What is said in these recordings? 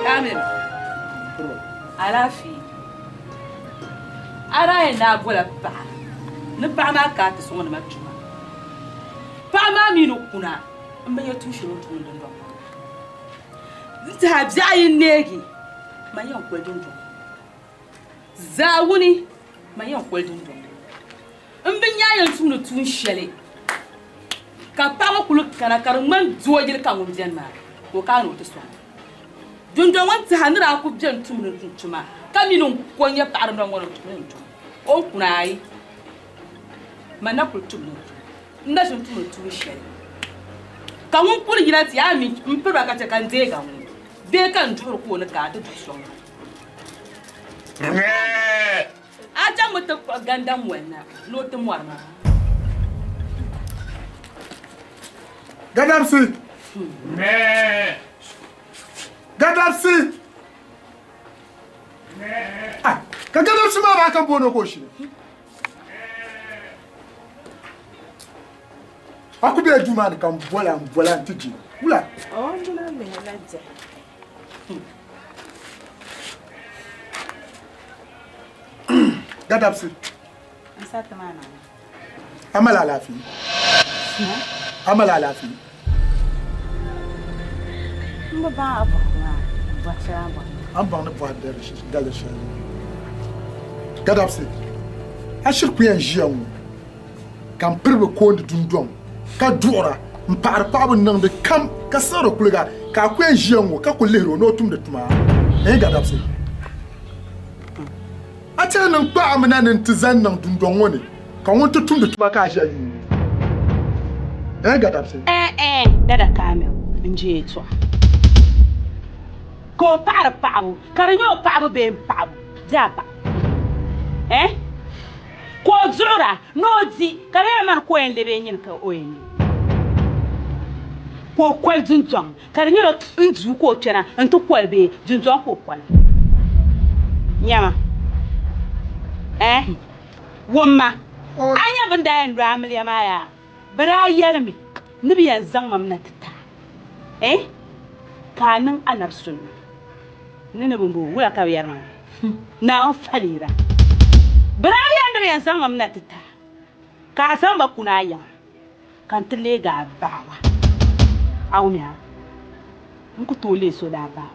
Kamil, alaafee. A daa yɛn daa bola paɣa ni paɣa maa ka a ti sɔŋ ni ma tuma. Paɣa maa mi ni kuna m bi nya tuun shɛli o ni tum n dundɔŋ maa ni. N tɛha biɛɣu yi neegi man yɛn koli dundɔŋ. Zaawuni man yɛn koli dundɔŋ. M bi nya a yɛn tumdi tuun shɛli ka paɣaba kuli kana ka di ŋmani doo yili ka ŋun beni maa ka o kana ni o ti sɔŋ. Dundɔŋ ŋɔ n-tihi a ni daa kuli beni tumdi n tuma ka mi ni n ko n-nyɛ paɣa dundɔŋ ŋɔ ni tumdi n tuma o ni kuna ayi man na kuli tumdi n tuma n na ʒini tumdi tuun shɛli ka ŋun kuli yina ti a mi m piri ba ka che ka n deegi a ŋɔ bee ka n duhiri ka o ni kana ti duhi sɔŋ ma. A chaŋmi ti kpuɣi gandam moli na ni o ti mɔri ma. Gadabsi! Gadabsi! Ah, ka gadabsi maa maa ka booni o ka o shini. A ku bela duu maa ni ka n bola n bola n ti je. Wula? O ni na lihi la diɛhi. Gadabsi. A mali alaafee? A mali alaafee? M bi baŋ a bɔhigu maa, bɔhi shɛli a ni bɔhi ma. A ni baŋ ni bɔhi daliri shɛli ŋɔ. Gadabsi, a shiri ku yɛn ʒiya ŋɔ ka m piri bi koondi dundɔŋ ka duɣira m-paɣiri paɣibu niŋdi kam ka siɣiri kuliga ka a ku yɛn ʒiya ŋ-ŋɔ ka ku lihiri o ni o tumdi tuma ɛɛn gadabsi. A tɛhi ni n kpaɣimi na ni n ti zaŋ niŋ dundɔŋ ŋɔ ni ka ŋun ti tumdi tuma ka a ʒiya yuuni o ɛɛn gadabsi. Ɛɛn ɛɛn dada Kamil n-je yɛltɔɣa ka o paɣiri paɣibu ka di nyɛ o paɣibu bee m paɣibu di a baɣa ɛɛn. Ka o duɣira ni o di, ka di nyɛla mani ka o yɛn lebi nyini ka o yɛn lebi. Ka o koli dundɔŋ, ka di nyɛla n duu ka o kpɛna nti koli bee dundɔŋ ka o koli. Nyama, eh, wumma, a nya bɛ ni daa yɛn lo amiliya maa yaa? Bɛ daa yɛlimi ni bɛ yɛn zaŋ ma mi na ti ti a, eh, ka a niŋ anabi sunna. Ni ni bɛmbɔŋɔ, wula ka bɛ yɛri maa? Naawuni faliira. Bɛ daa bi yɛli ni bɛ yɛn zaŋ ma mi na ti ti a, ka a zaŋ ba kuni a yiŋa, ka n ti leeg a baawa. A wum ya? N ku tooi leei so daa baawa.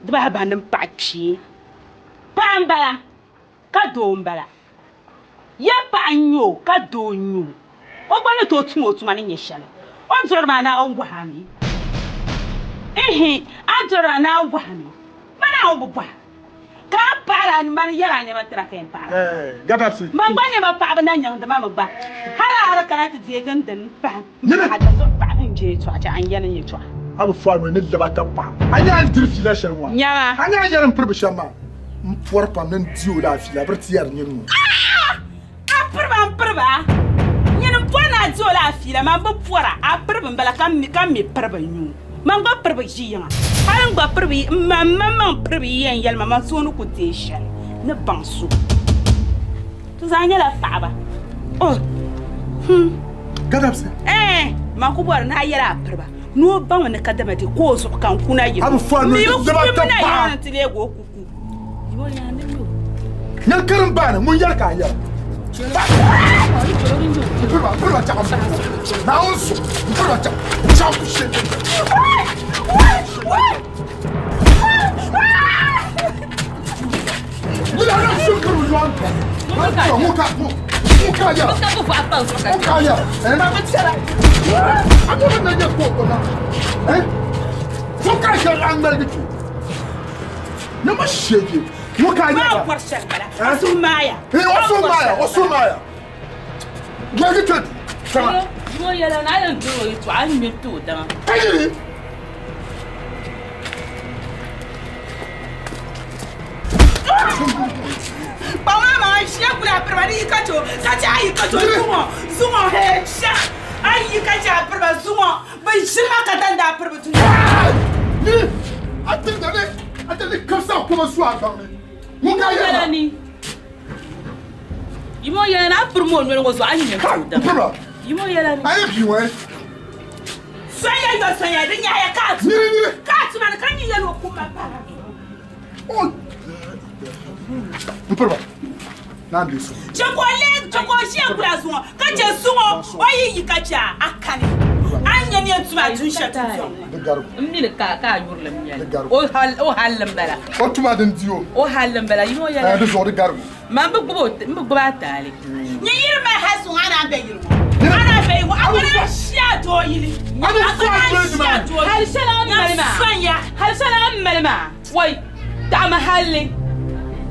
Di bahi bahindi m paɣa kpee. Paɣa m-bala, ka doo m-bala. Ya paɣa n-nyɛ o, ka doo n-nyɛ o. O gba ni tooi tum o tuma ni nyɛ shɛli. O ni dɔri maa Naawuni bɔhi a mi? Ihi, a ni dɔri maa Naawuni bɔhi a mi? Ma Naawuni bi bɔhi a. Ka a paɣiri a mani yɛri a nɛma tira ka yɛn paɣiri a. Man gba nɛma paɣibu na nyaŋdi ma mi gba. Hal a di kana ti deegi n dini m-pahi m paɣa dazuɣu paɣa n je yɛtɔɣa chɛ a ni yɛli n yɛtɔɣa. A bi fɔri mi ni lab a tab paɣa. A nya a ni diri fiila shɛli ŋɔ? Nyama. A nya a ni yɛri m piribi shɛm maa? M pɔri pam ni n di o la fiila biri ti yɛri nyini ŋɔ. A piriba m piriba. Nyini m pɔri ni a di o la fiila man bi pɔra a piribi m bala ka m mi piribi n nyu. Man gba piribi ʒi yiŋa. Hali n gba piribi m maŋ piribi yi yɛn yɛli ma man suhu ni ku deei shɛli. ni baŋ so. Ti zaa nyɛla paɣaba. Oh. Gadabsi. Eh, man ku bɔri ni a yɛli a piriba ni o baŋ ni kadama di ka o zuɣu ka n kuna yino. A bi fo a noli Mi bi zaba ku ta na paɣa. yino nti leegi o kuku. Nyɛli karim baani ŋun yɛli ka a yɛla. Piriba piriba chaɣam. Naawuni so piriba chaɣam chaɣam shee. Kpaŋ maa ʒiya kuli a piriba ni yi ka chɛ o ka chɛ a yi ka chɛ o zuŋɔ zuŋɔ hee shɛ a yi ka chɛ a piriba zuŋɔ bi ʒiri ma ka dandi a piriba dunia. Ni a ti ni a ti ni kabisa kuma su a baŋ ni ŋun ka yɛla ni yimo yɛla ni a piri mo noli ŋɔ zuɣu a ni nyɛ Kai, n piriba yimo yɛla ni a ye bia ŋɔ Sonya yɔ sonya di nyɛya ka a tuma Nyiri nyiri. ka a tuma ni ka nyi yɛli o kuma para. O n piriba naan di so Chɛ ka o lee chɛ ka o ʒiya kuli a zuŋɔ ka chɛ suŋɔ o yi yi ka chɛ a a kani a ni nyɛ ni yɛn tuma a dun shɛli dundɔŋ ni. di garigu n mi ni ka ka a yurilim nyɛli Di garigu. o hal o halli n bala o tuma din di o o halli n bala yimo yɛla di zuɣu di garigu man bi gbubi o n bi gbubi a taali Nyɛ yiri mali hali suŋ a naan be yili ŋɔ a naan be yili ŋɔ a kuli na ʒiya doo yili A ni a kuli na fɔn ʒiya doo hali yili shɛli a ni mali maa sonya hali shɛli a ni mali maa wai taɣama halli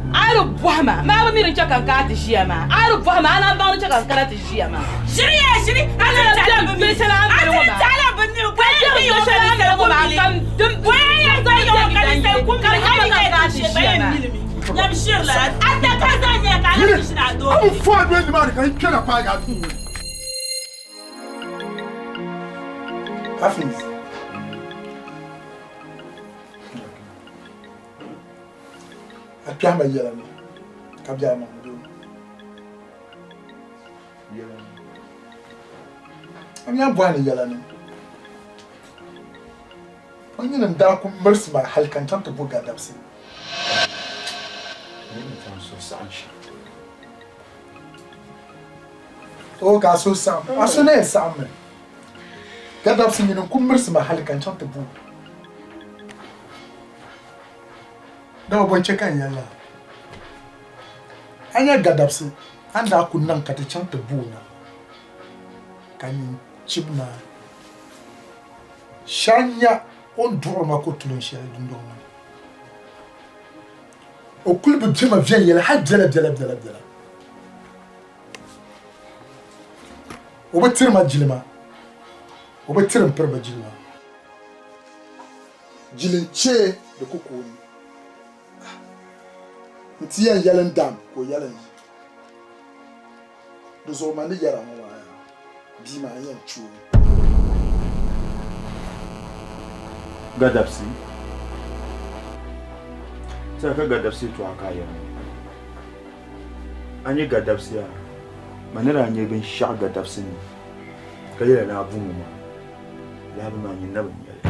a di bɔhi ma maa bi mi din chɛ ka n kana ti ʒiya maa a di bɔhi ma a naan baŋ din chɛ ka n kana ti ʒiya maa ʒiri ya ʒiri a A ti naan taɣala bɛ bi mi shɛli a ni a mali ti ŋɔ maa taɣala bi mi ka ka bɛ yɛn shɛli a ni mali ŋɔ maa ka din Waya ya gba yɔŋ ka ni sali kum ka mi di hali chɛ ka ka n kana ti ti shɛ ʒiya bayan maa milimi nyam shiri la a ta ka zaŋ nyɛ ka a na ti shiri a doo a bi fo a noli nimaani ka n kpɛna paagi a duu ŋɔ ni Hafiz a kpɛhima yɛla ni ka bɛ a maŋ doo a mi a bɔhi ni yɛla ni o nyini n daa ku mirisi ma hali ka n chaŋ ti bo gadabisi. O ka a suhu saɣim, a suhu na yɛn saɣimmi. Gadabisi nyini n ku mirisi ma hali ka n chaŋ ti bo. Dama bɔ n-chɛ ka n yɛli lala? A nya gadabisi a ni daa ku niŋ ka ti chaŋ ti bo o na, ka nyin chibi ma shɛli nya o ni duɣiri ma kotulin shɛli dundɔŋ ni. O kuli bi bɛ ma viɛnyɛla hali biɛla biɛla biɛla biɛla. O bi tiri ma jilima, o bi tiri m piriba jilima. Jilin chee di ku kooni. N ti yɛn yɛli n dam ka o yɛli n yi. Di zuɣu man ni yɛra ŋɔ maa yaa, bia maa n yɛn chɛ o mi. Gadabsi. Saha ka gadabsi yɛtɔɣa ka a yɛra. A nya gadabsi yaa, ma ni daa nya binshɛɣu gadabsi ni ka yɛla ni a bum o maa, lala bini maa nyin na bi nya li.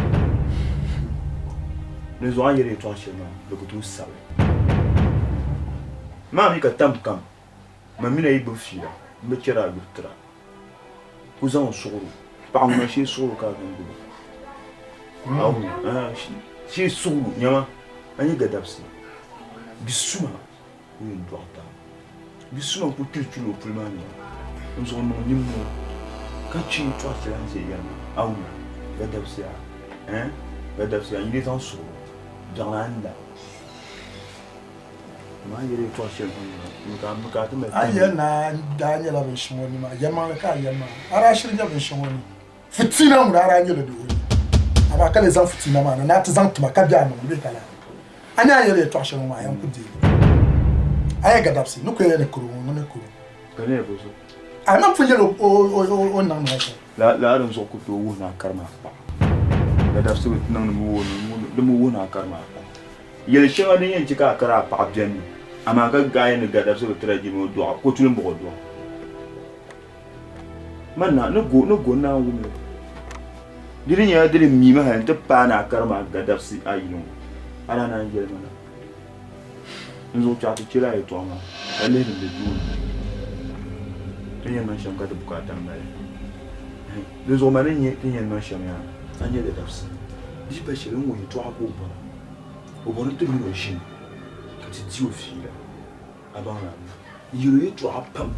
Dinzuɣu a ni yɛli yɛtɔɣa shɛli maa, di ku tooi sabi. Maa mi ka tam kam, ma mi na yi gbubi fiila m bi chɛri a yuri tira. Ku zaŋ o suɣuri, paɣa ŋuna shee suɣuri ka a zaŋ gbubi o. A wum, ah, shee suɣuri, nyama, a nya gadabsi, bi suma o yɛn dɔɣi taa. Bi suma n-kuli kpilikpili o puli maa ni maa, n zuɣu niŋ nimmoo ka chɛ yɛtɔɣa shɛli a ni ʒe yɛri maa. A wum, gadabsi a, eh, gadabsi a, n yi lee zaŋ suɣuri biɛɣuni a ni la. A yɛli ni a daa nyɛla binshɛŋa ni maa, yɛlimaŋli ka a yɛli maa, a daa shiri nyɛ binshɛŋa ni. Fitiina ŋuna a daa nyɛla di o ni, amaa ka lee zaŋ fitiina maa na ni a ti zaŋ ti ma ka be a niŋ li bee ka lala. A ni a yɛli yɛtɔɣ shɛli ŋɔ maa, a yɛn ku deei li. A yɛn gadabisi ni ku yɛli ni karo ŋɔ ni karo. A man pun yɛli o ni niŋdi ma shɛm. Lala din zuɣu ku tooi wuhi ni a karima a paɣa. Gadabisi bi niŋdi mi wuhi ni di mi wuhi ni a karima a paɣa. Yɛl shɛŋa din yɛn chɛ ka a kari a paɣa beni mi. Amaa ka gaai ni gadabsi bi tira jimi o dɔɣi, ka o tulim buɣi o dɔɣi. Man na ni go ni go n-naan wum li. Di di nyɛla di di miimi hali nti paai ni a karim a gadabsi a yili ŋɔ, a daa naan yɛli ma na. N zuɣu kpɛɣu ti chɛla a yɛtɔɣa maa ka lihi din be tooni. Ti ni yɛn niŋ shɛm ka ti bukaata m-bala. Dinzuɣu ma ni nya ti ni yɛn niŋ shɛm yaa, a nya gadabsi. Di pa shɛli n-ŋɔ yɛtɔɣa ka o bɔra. O bɔri ni ti mini o ʒini ka ti di o fiila. A baŋ la n yɛl o yɛtɔɣa pam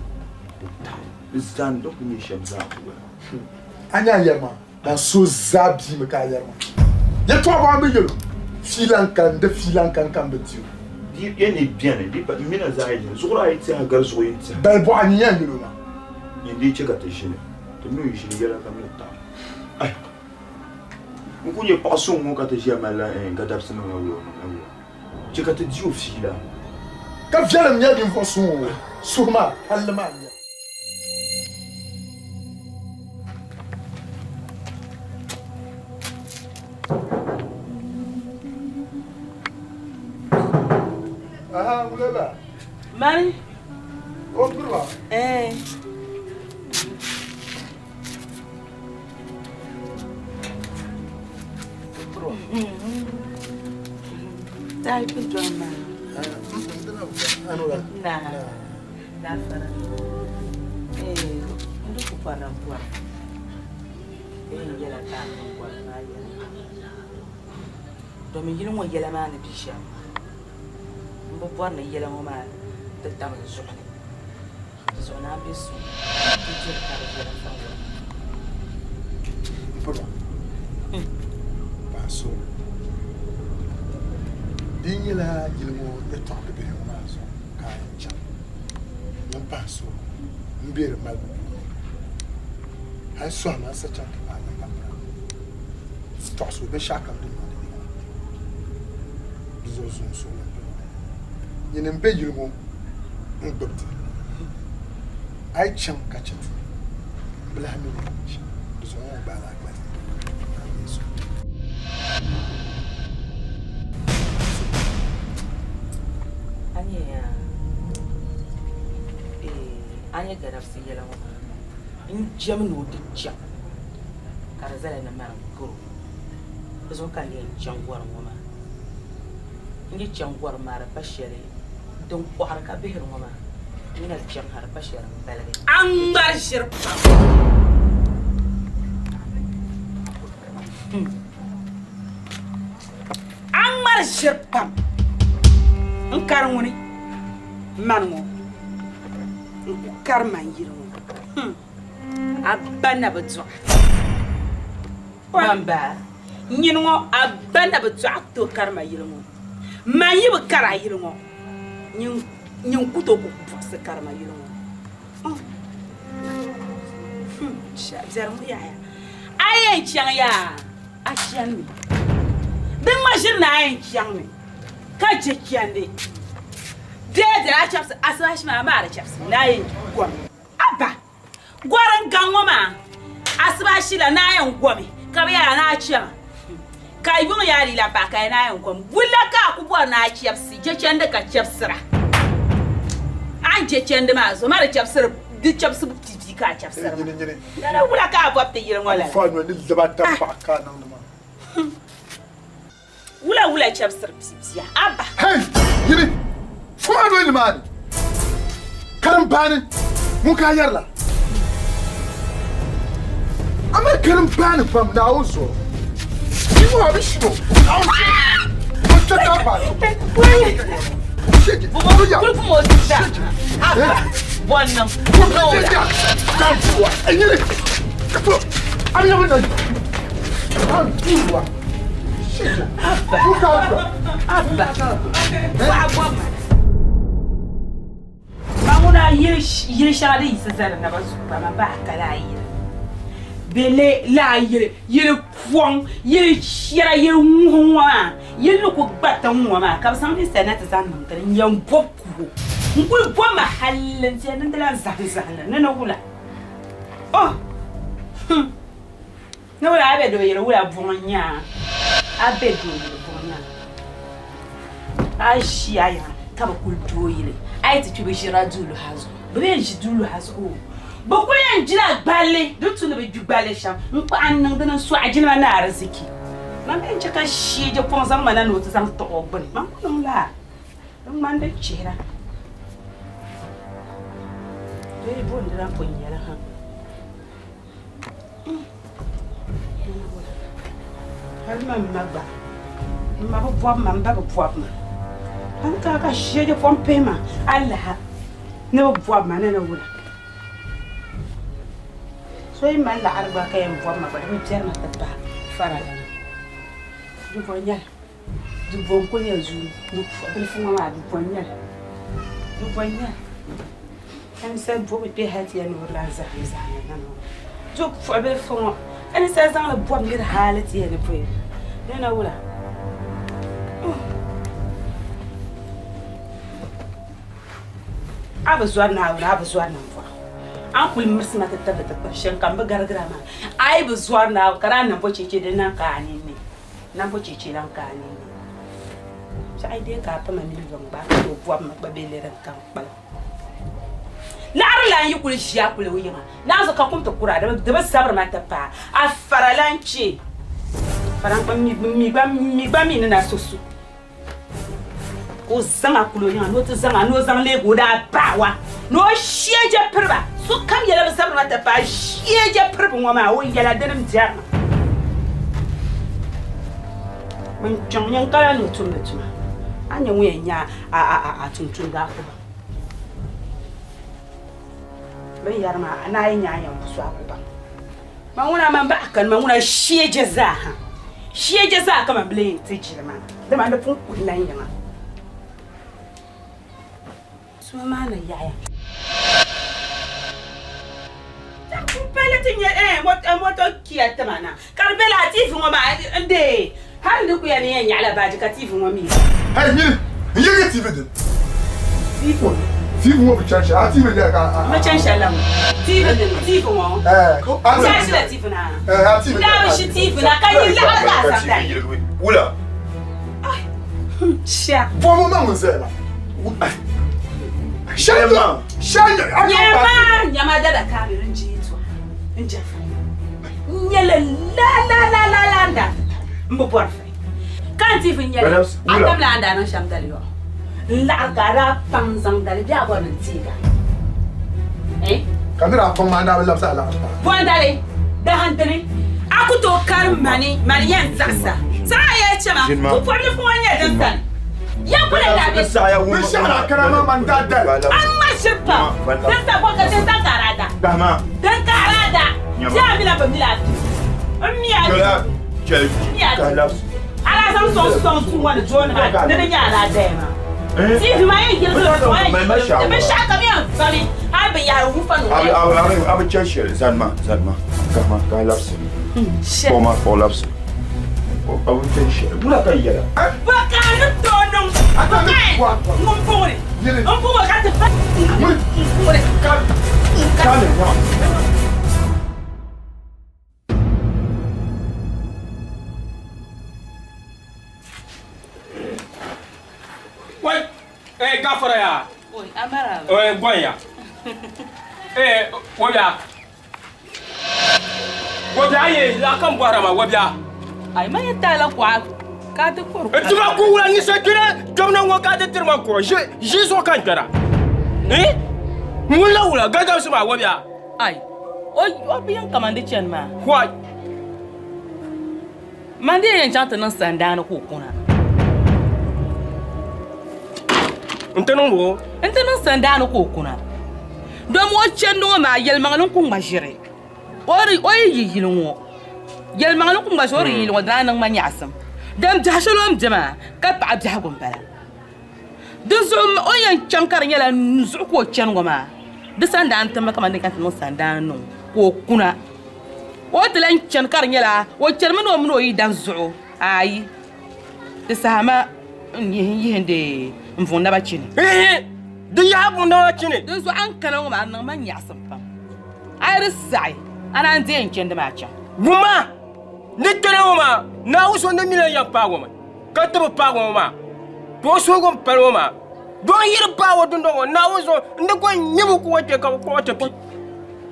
o taɣi di zaa ni di ku nyɛ shɛm zaa ku bala. A nya a yɛri maa, ban so zaa biimi ka a yɛri maa. Yɛtɔɣa bɔŋɔ a bi yɛl o, fiila n-kani, di fiila n-kani ka m bi di o. Di yɛn ni beni, di pa m mini a zaa yi ʒini, zuɣuri a yi tɛha gari zuɣu yini tɛha. Bali bɔɣa nyin yɛn yɛl o maa. Nyin dii chɛ ka ti ʒini, ti mini o yi ʒini yɛla kam ni taɣi. Ai! N ku nyɛ paɣ suŋ ŋɔ ka ti ʒiya malila gadabisi niŋla wula o niŋla wula. Chɛ ka ti di o fiila. Ka viɛlim nyɛ ninvuɣ suŋ o suhu maa palli maa n-nyɛ. Aha, wula la? Mani. O piriba? Eh. Domin yili ŋɔ yɛla maa ni be shɛm m bi bɔri ni yɛla ŋɔ maa ti tam n zuɣu ni. Di zuɣu naan be so ti diri ka di viɛla n-zaŋ o. M-piri ba, paɣ so di nyɛla yili ŋɔ yɛtɔɣ bibihi ŋɔ maa zuɣu ka a yɛn chaŋ. Nyin pahi so m-be di malibu puuni. Hal sɔhimi a ni sa chaŋ ti paai naŋgbampira tɔɣis o binshɛɣukam din niŋdi yili ŋɔ. Di zuɣu zuŋ suɣili m-piri ba. Nyini m-be yili ŋɔ n-gbibi ti. A yi chaŋ ka chɛ ti, m bi lahi mi ni niŋ shɛm. Di zuɣu ŋɔ gbaai la a gbali ka a leei so. A nya yaa, eeh, a nya gadabsi yɛla ŋɔ maa, n jɛm ni o ti chaŋ ka di zala ni mani garo. Di zuɣu ka n yɛn chaŋ gɔrim ŋɔ maa. N yi chaŋ gɔrim maa di pa shɛli din kɔɣiri ka bihiri ŋɔ maa n yi na chaŋ ha di pa shɛli m-baligi. A ŋmari ʒiri pam. A ŋmari ʒiri pam. N kari ŋuni mani ŋɔ n ku kari man yili ŋɔ. A ba na bi dɔɣi. Man ba, nyini ŋɔ a ba na bi dɔɣi to kari ma yili ŋɔ. Man yi bi kari a yili ŋɔ, nyin ku tooi ku buɣisi kari ma yili ŋɔ. Biɛri ŋɔ yaɣiya. A yɛn chaŋ yaa, a chanimi. Din ŋma ʒiri ni a yɛn chaŋmi ka je chandi. Bee di daa chɛbisi asibaasi maa amaa di chɛbisi ni a yɛn gomi. A ba! Gɔri n-gaŋ ŋɔ maa, asibaasi la naa yɛn gomi ka bɛ yɛra ni a chama, ka yuŋ yaa dii lahi paai ka yɛli ni a yɛn gomi. Wula ka a ku bɔri ni a chɛbisi je chandi ka chɛbisira? A ni je chandi maa zuɣu ma di chɛbisiri di chɛbisibu piipii ka a chɛbisiri maa. Lala wula ka a bɔbi ti yili ŋɔ lala? Wula wula chɛbisiri bia a ba. Hey! Yini! Fum a noli nimaani! Karimbaani ŋun ka a yɛri la. A mali karimbaani pam Naawuni zuɣu. Yi ŋɔ a bi shini o Naawuni zuɣu. O kpɛ ka a baai. Yini! A bi yɛli na. Abba, Ba ŋuna yili shɛŋa din yiɣisi zali naba zuɣu ba maa baa ka laa yili. Bɛ lee laa yili, yili pɔŋ, yili chɛra, yili ŋuhi ŋɔ maa, yili ni ku gba tiŋ ŋɔ maa ka bɛ zaŋ ninsal na ti zaŋ niŋ di ni n-yɛn bɔbi kuhi o. N kuli bɔbi ma halli n-tiɛhi ni n ti lahi zahim zahindi ni ni wula. Oh! Hum! Ni wula a be dooyili wula buŋ n-nyɛ a? A be dooyili buŋ n-nyɛ a? A ʒi a yiŋa ka bɛ kuli dooyi li. A yi ti kpi bɛ ʒirila duu luha zuɣu. Bɛ bi yɛn ʒi duu luha zuɣu o. Bɛ kuli yɛn jila gballi din tu ni bɛ gbi gballi shɛm n-kpahi n-niŋ di ni n-sɔɣi jilima ni ariziki. Man bee n-chɛ ka shee pɔŋ zaŋ ma na ni o ti zaŋ tiɣi o gbuni. Man ku niŋ lala. Di ŋmani di chihira. Bee bo n-di lahi pun nyɛli ha. Hali man ma gba, m ma bi bɔbi ma, m ba bi bɔbi ma. A ni kana ka shee pɔŋ pihi ma alaha ni bi bɔbi ma ni ni wula. So yi mali laɣiri gba ka yɛn bɔbi ma gba di bi biɛri ma ti pahi faralana. Di bɔ nyɛli. Di bo n-kuli nyɛ zuu bilifu ŋɔ maa di bo n-nyɛ li di bo n-nyɛ li ka ninsal bobi kpe hali ti yɛli ni o di lahi zahim zahim na ŋɔ du puɣi bilifu ŋɔ ka ninsal zaŋ li bɔbi niri hali ti yɛli ni pɔi ni na wula a bi zɔri Naawuni a bi zɔri ninvuɣu a ni kuli mirisi ma ti tabili dikpuni shɛm ka m bi garigira maa a yi bi zɔri Naawuni ka daa niŋ bo cheche din na ka a ninni. Nambo cheche lan ka a nini. Biɛɣu yi dee ka a pama mini yɔŋ gba, a ku tooi bɔbi mi gba bee lee din ka n-kpalim. Laɣiri lan yi kuli ʒi a kuli o yiŋa, naanzu ka kum ti kuri a, di bi zabiri ma ti paai a fara lan che. Fara m mi gba mi ni na so su. Ka o zaŋ a kuli o yiŋa ni o ti zaŋ a ni o zaŋ leegi o daa baawa ni o shee je piri ba. Sokam yɛla bi zabiri ma ti paai shee je piribu ŋɔ maa o yɛla dini m-biɛri ma. Ŋun kpiɔŋ nyin kala ni o tumdi tuma, a ni nyɛ ŋun yɛn nya a tumtumda a ku baŋ. Bɛ ni yɛri maa a naan yi nya a ni yɛn ku so a ku baŋ. Man ŋuna man baɣa kani man ŋuna shee je zaa ha. Shee je zaa ka man bi lee yɛn ti jilima, dama n di pun kuhi lan yiŋa. Tuma maa ni yaɣiya. Ti pun pali ti nya moto kia tima na ka di be laa TV ŋɔ maa n-deei hali n di kuya ni yɛn nyaɣila baaji ka TV ŋɔ mi. Hey nyini, n yirigi TV dini. TV ŋɔ. TV ŋɔ bi chani shɛli, a TV lɛri ka a. M bi chani shɛli la ŋɔ. TV dini, TV ŋɔ. Eh, a ʒila TV na. Eh, a TV. N daa bi ʒi TV na ka yi laɣiri ka a zaŋ dali. Wula. Shia. Bɔbu ma ŋun zaya maa. Shia shia Nyɛma nyɛma dada kaami n je to n je fai. N nyɛli la la la la la n daa n bi bɔri fai. Ka n ti vi nyɛli a tamla a ni daa niŋ shɛm dali yɔɣu. N laɣiri ka a daa paŋ n zaŋ dali bee a bɔri ni n teegi a. Eh? Ka n ni daa paŋ maa n daa bi labisi a laɣiri paai. Bɔn dali dahindini a ku tooi karim mani mani yɛn zaɣisa saha ya chɛma pupuɣibilifu ŋɔ nyɛ din sani ya kuli daa be Binshɛɣu daa kana maa man daa dali. A ŋma shiri pam din sa bɔ ka din sa ka a daa da din ka a daa da bee a mi la bi mi la a pii n mi a pii n mi a pii. A daa zaŋ sɔŋ sɔŋ duu ŋɔ ni dooni maa ni di nyɛ a daa daya maa. TV maa yɛn yirigi la zuɣu, a yɛn yirigi li binshɛɣu kam yɛn vami hali binyahari wufa ni o yɛn. A bi chɛ shɛli zani ma zani ma kahima ka a labisi kpuɣi ma kpuɣi labisi a bi chɛ shɛli wula ka yi yɛla. Bɔ ka a ni tooi niŋ bɔ ka ŋun puɣiri n puɣiri ka ti pa n puɣiri. Wai, eh gafara ya. Oi, amara. Eh gonya. Eh wabia. Wabia ye la kan bɔra ma wabia. Ai ma ye tala kwa ka ti kɔri. Tuma ku wula ni se kira jomna ŋɔ ka ti tiri ma ko je je so kan kpɛra. Eh? Ŋun la wula gadam sima wabia. Ai, o o bi yɛn kaman di chani maa. Wai. Man di yɛn chaŋ ti niŋ sandaani ka o kuna. N ti niŋ bo? N ti niŋ sandaani ka o kuna. Domi o chandi ŋɔ maa yɛlimaŋli n-ku ŋma ʒiri. O yi yi yili ŋɔ, yɛlimaŋli n-ku ŋma ʒiri o di yi yili ŋɔ di naan niŋ ma nyaɣisim. Dam biɛhi shɛli o ni be maa ka paɣa biɛhigu m-bala. Dinzuɣu o ni yɛn chaŋ ka di nyɛla n zuɣu ka o chani ŋɔ maa, di sandaani timmi kaman din kana ti niŋ sandaani niŋ o ka o kuna. O ti lan chani ka di nyɛla o chanimi ni o mini o yidan zuɣu. Aai, di saha maa n yihindi n vuŋ naba chini. Ihi, di yaha vuŋ naba chini. Dinzuɣu a ni kana ŋɔ maa, a niŋ ma nyaɣisim pam. A yi di saɣi, a naan deei n chandi maa chaŋ. Wumma, ni kpɛna ŋɔ maa, Naawuni so ni mi lan yɛn paagi o mi. Ka ti bi paagi ŋɔ maa, ka o suhigu m-pali ŋɔ maa. Don yiri paai o dundɔŋ ŋɔ, Naawuni zuɣu n-di ko n-nya bɛ ku o kpe ka bɛ kpuɣi o ti pi.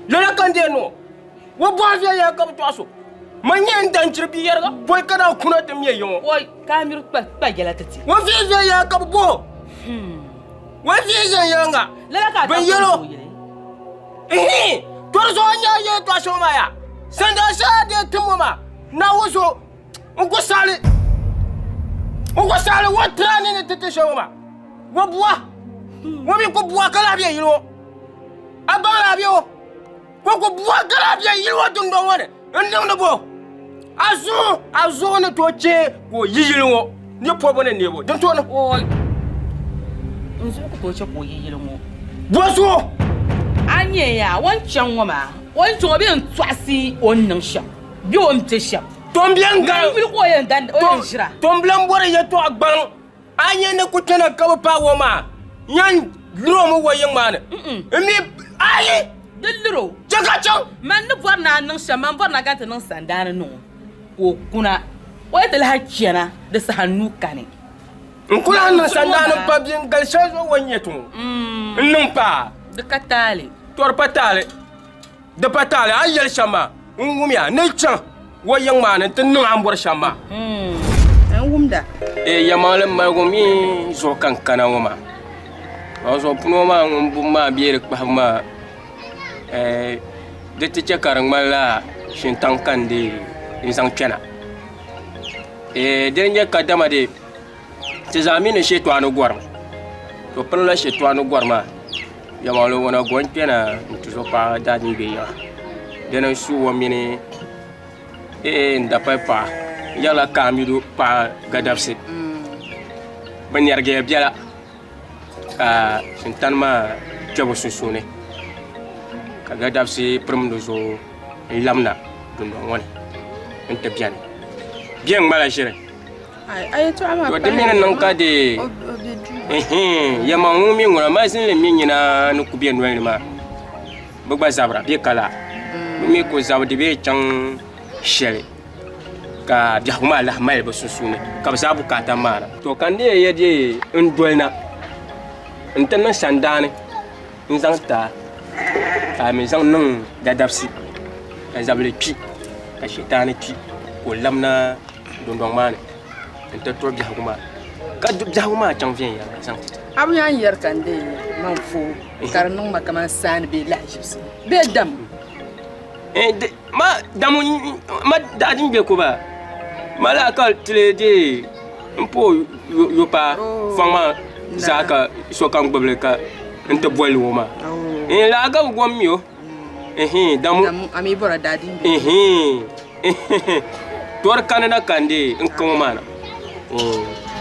Lala ka n deei niŋ o. O bɔhi viɛnyɛla ka bɛ tɔɣis o. Man nyɛ n dan chiri bia yɛriga, pɔi ka daa kuna ti me yiŋ o. Oi, ka a miri kpa yɛla ti ti. O vihi viɛnyɛla ka bɛ bɔh o. O vihi viɛnyɛliŋga, Lala ka a bɛ ta yɛl o. kuli yili. Ihi! Tɔri zuɣu n-nyɛ a yɛltɔɣ shɛŋa maa yaa. Sandaa shɛli a deei tim ŋɔ maa, Naawuni zuɣu n ku saɣi li. N ku saɣi li o tiri a ni ni ti ti shɛli ŋɔ maa. O bua, o mi ku bua ka lahi be yili ŋɔ. A baŋ la a be o, ka o ku bua ka lahi be yili ŋɔ dundɔŋ ŋɔ ni n-niŋdi bo. A zuɣu, a zuɣu ni tooi chɛ ka o yi yili ŋɔ ni pɔbu ni neebu. Din tooni. Oi, n zuɣu ku tooi chɛ ka o yi yili ŋɔ. Bo zuɣu? A nya yaa, o ni chaŋ ŋɔ maa, o ni chaŋ o bee n-tɔɣisi o ni niŋ shɛm bee o ni be shɛm. Tom bɛ n gari. Mani yuli ka o yɛn dan, o yɛn ʒira. Tom bilan bɔri yɛtɔɣa gbaŋ. A nya ni ku kpɛna ka bi paai o maa, yan lir o mi o yiŋ maa ni. N mi, ayi! Di lir o. Chɛ ka chaŋ! Man ni bɔri ni a niŋ shɛm, man bɔri ni a gari ti niŋ sandaani niŋ o, ka o kuna. O yi ti lahi chana, di saha nuu kani. N ku lahi niŋ sandaani m-pa biŋgali shɛli zuɣu o ni nyɛ ti ŋɔ. N niŋ paai. Di ka taali. Tɔ di pa taali. Di pa taali a ni yɛli shɛm maa, n wumya ni chaŋ o yiŋ maa ni nti niŋ a ni bɔri shɛm maa. N wumda. Ee, yɛlimaŋli maligu mi zuɣu ka n kana ŋɔ maa. Ɔ zuɣu puni ŋɔ maa ŋun bum maa bee di kpahibu maa, di ti chɛ ka di ŋmanila shintaŋ ka n dee n-zaŋ kpɛna. Ee, di ni nyɛ kadama dee ti zaa mi ni shɛtɔɣu ni gɔrimi. To pirila shɛtɔɣu ni gɔri maa. Yɛlimaŋli ŋuna go n-kpɛna n-ti zo paɣa daadin be yiŋa. Dini n-su o mini n dapali paɣa n yɛrila Kaamidu paɣa Gadabsi. Bɛ nɛrigiya biɛla ka Sintani maa kpe bɛ sunsuuni ka Gadabsi pirim di zuɣu n-labina dundɔŋ ŋɔ ni nti beni. Bɛ ŋmala ʒiri. To di mi ni niŋ ka di yɛmaŋ ŋun mi ŋuna mali zinli mi nyina ni ku bɛ noli ni maa bi gba zabira bɛ ka laa bi mi ku zabi di bee chaŋ shɛli ka biɛhigu maa lahi mali bi sunsuuni ka bi zaa bukaata maana to ka n dee yɛ dee n dolina n ti niŋ sandaani n zaŋ ti a ka a mi zaŋ niŋ dadabsi ka zabili kpi ka shitaani kpi ka o labina dundɔŋ maa ni n-ti tuhi biɛhigu maa ka biɛhigu maa chaŋ viɛnyɛliŋga zaŋ ti ti. A bi nyaŋ yɛri ka n deei man fo ka di niŋ ma kaman saani bee lahiʒibisi bee dam. Ma damu ma daa din be ko ba ma laa ka tili deei n po yo paa fɔŋ maa zaa ka sokam gbubili ka n ti bolli o maa. Laa ka bi gom mi o. Damu. A mi bɔra daa din be. Tɔri kanina ka n deei n kaŋɔ maa na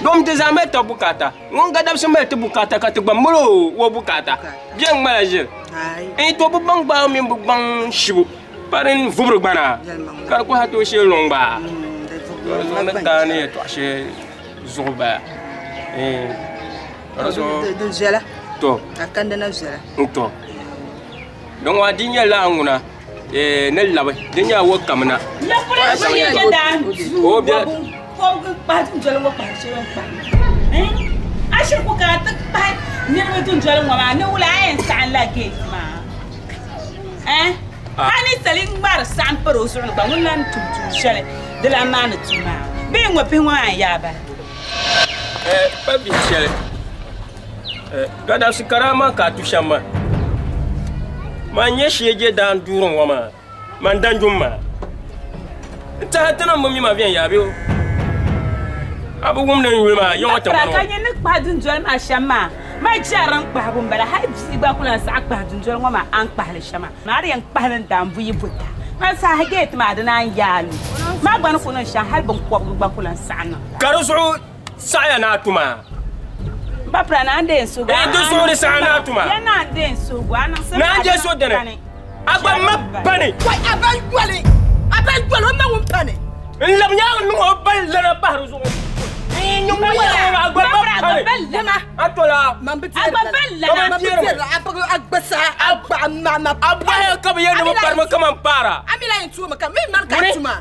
dom ti zaa mali tabi bukaata ŋun ka dabisi mali ti bukaata ka ti gba mali o bukaata bɛ ŋmala ʒiri n to bi baŋ gbaai mini bi gbaŋ shibu pa din vubiri gbana ka di kɔha tooi shee luŋ gba ni taai ni yɛltɔɣa shɛli zuɣu bala Di viɛla to a kandina viɛla to Din ŋɔ di nyɛla a ŋuna ni labi di nyɛla wo kamina. A shiri ku kana ti kpahi niriba dundoli ŋɔ maa ni wula a yɛn saɣim la gate maa eh a ni sali ŋmari saɣim pari o zuɣu ni gba ŋun lan tum tuun shɛli di lan maa ni tum maa bee ŋɔ pihi ŋɔ maa n-yaa bahi. Pa bihi shɛli Gaddafi karaama ka a tu shɛm maa. Man nyɛ sheeje daan duuri ŋɔ maa, man danjum maa. N tɛha ti niŋ bi mi ma viɛnyɛla bee o? A bi wum ni n yuli maa ya ŋɔ tiŋgbani ŋɔ. Ka nyɛ ni kpahi dundoli maa shɛm maa, ma jɛri n kpahibu m-bala, hali bia gba ku lan saɣi kpahi dundoli ŋɔ maa a ni kpahi li shɛm maa. Maa di yɛn kpahi li n daan buyi buta. Man saha geeti maa di naan yaai lu. Maa gba ni ku niŋ shɛm hali binkɔbigu gba ku lan saɣi niŋ. Ka di zuɣu Saɣiya ni a tuma. M ba pira, naa n-deei n suhigu. Ee, di zuɣu di saɣi ni a tuma. Ya naa n-deei n suhigu, a niŋsim Naa n-je so dini, a gba ma pani. Wai, a ba yoli, a ba yoli, o ma ŋun pani. N lab nyaaŋa niŋ o bali lana pahi di zuɣu. N nyɛ ŋun yɛli ŋɔ maa, a gba ma pani. A tola. Man bi teeri lala. Man bi teeri lala. A gba a gba saha, a gba a ma ma A bahi ka bɛ yɛli ni bɛ parimi kaman paara. A mi lahi yɛn tuumi ka mi mani ka a tuma.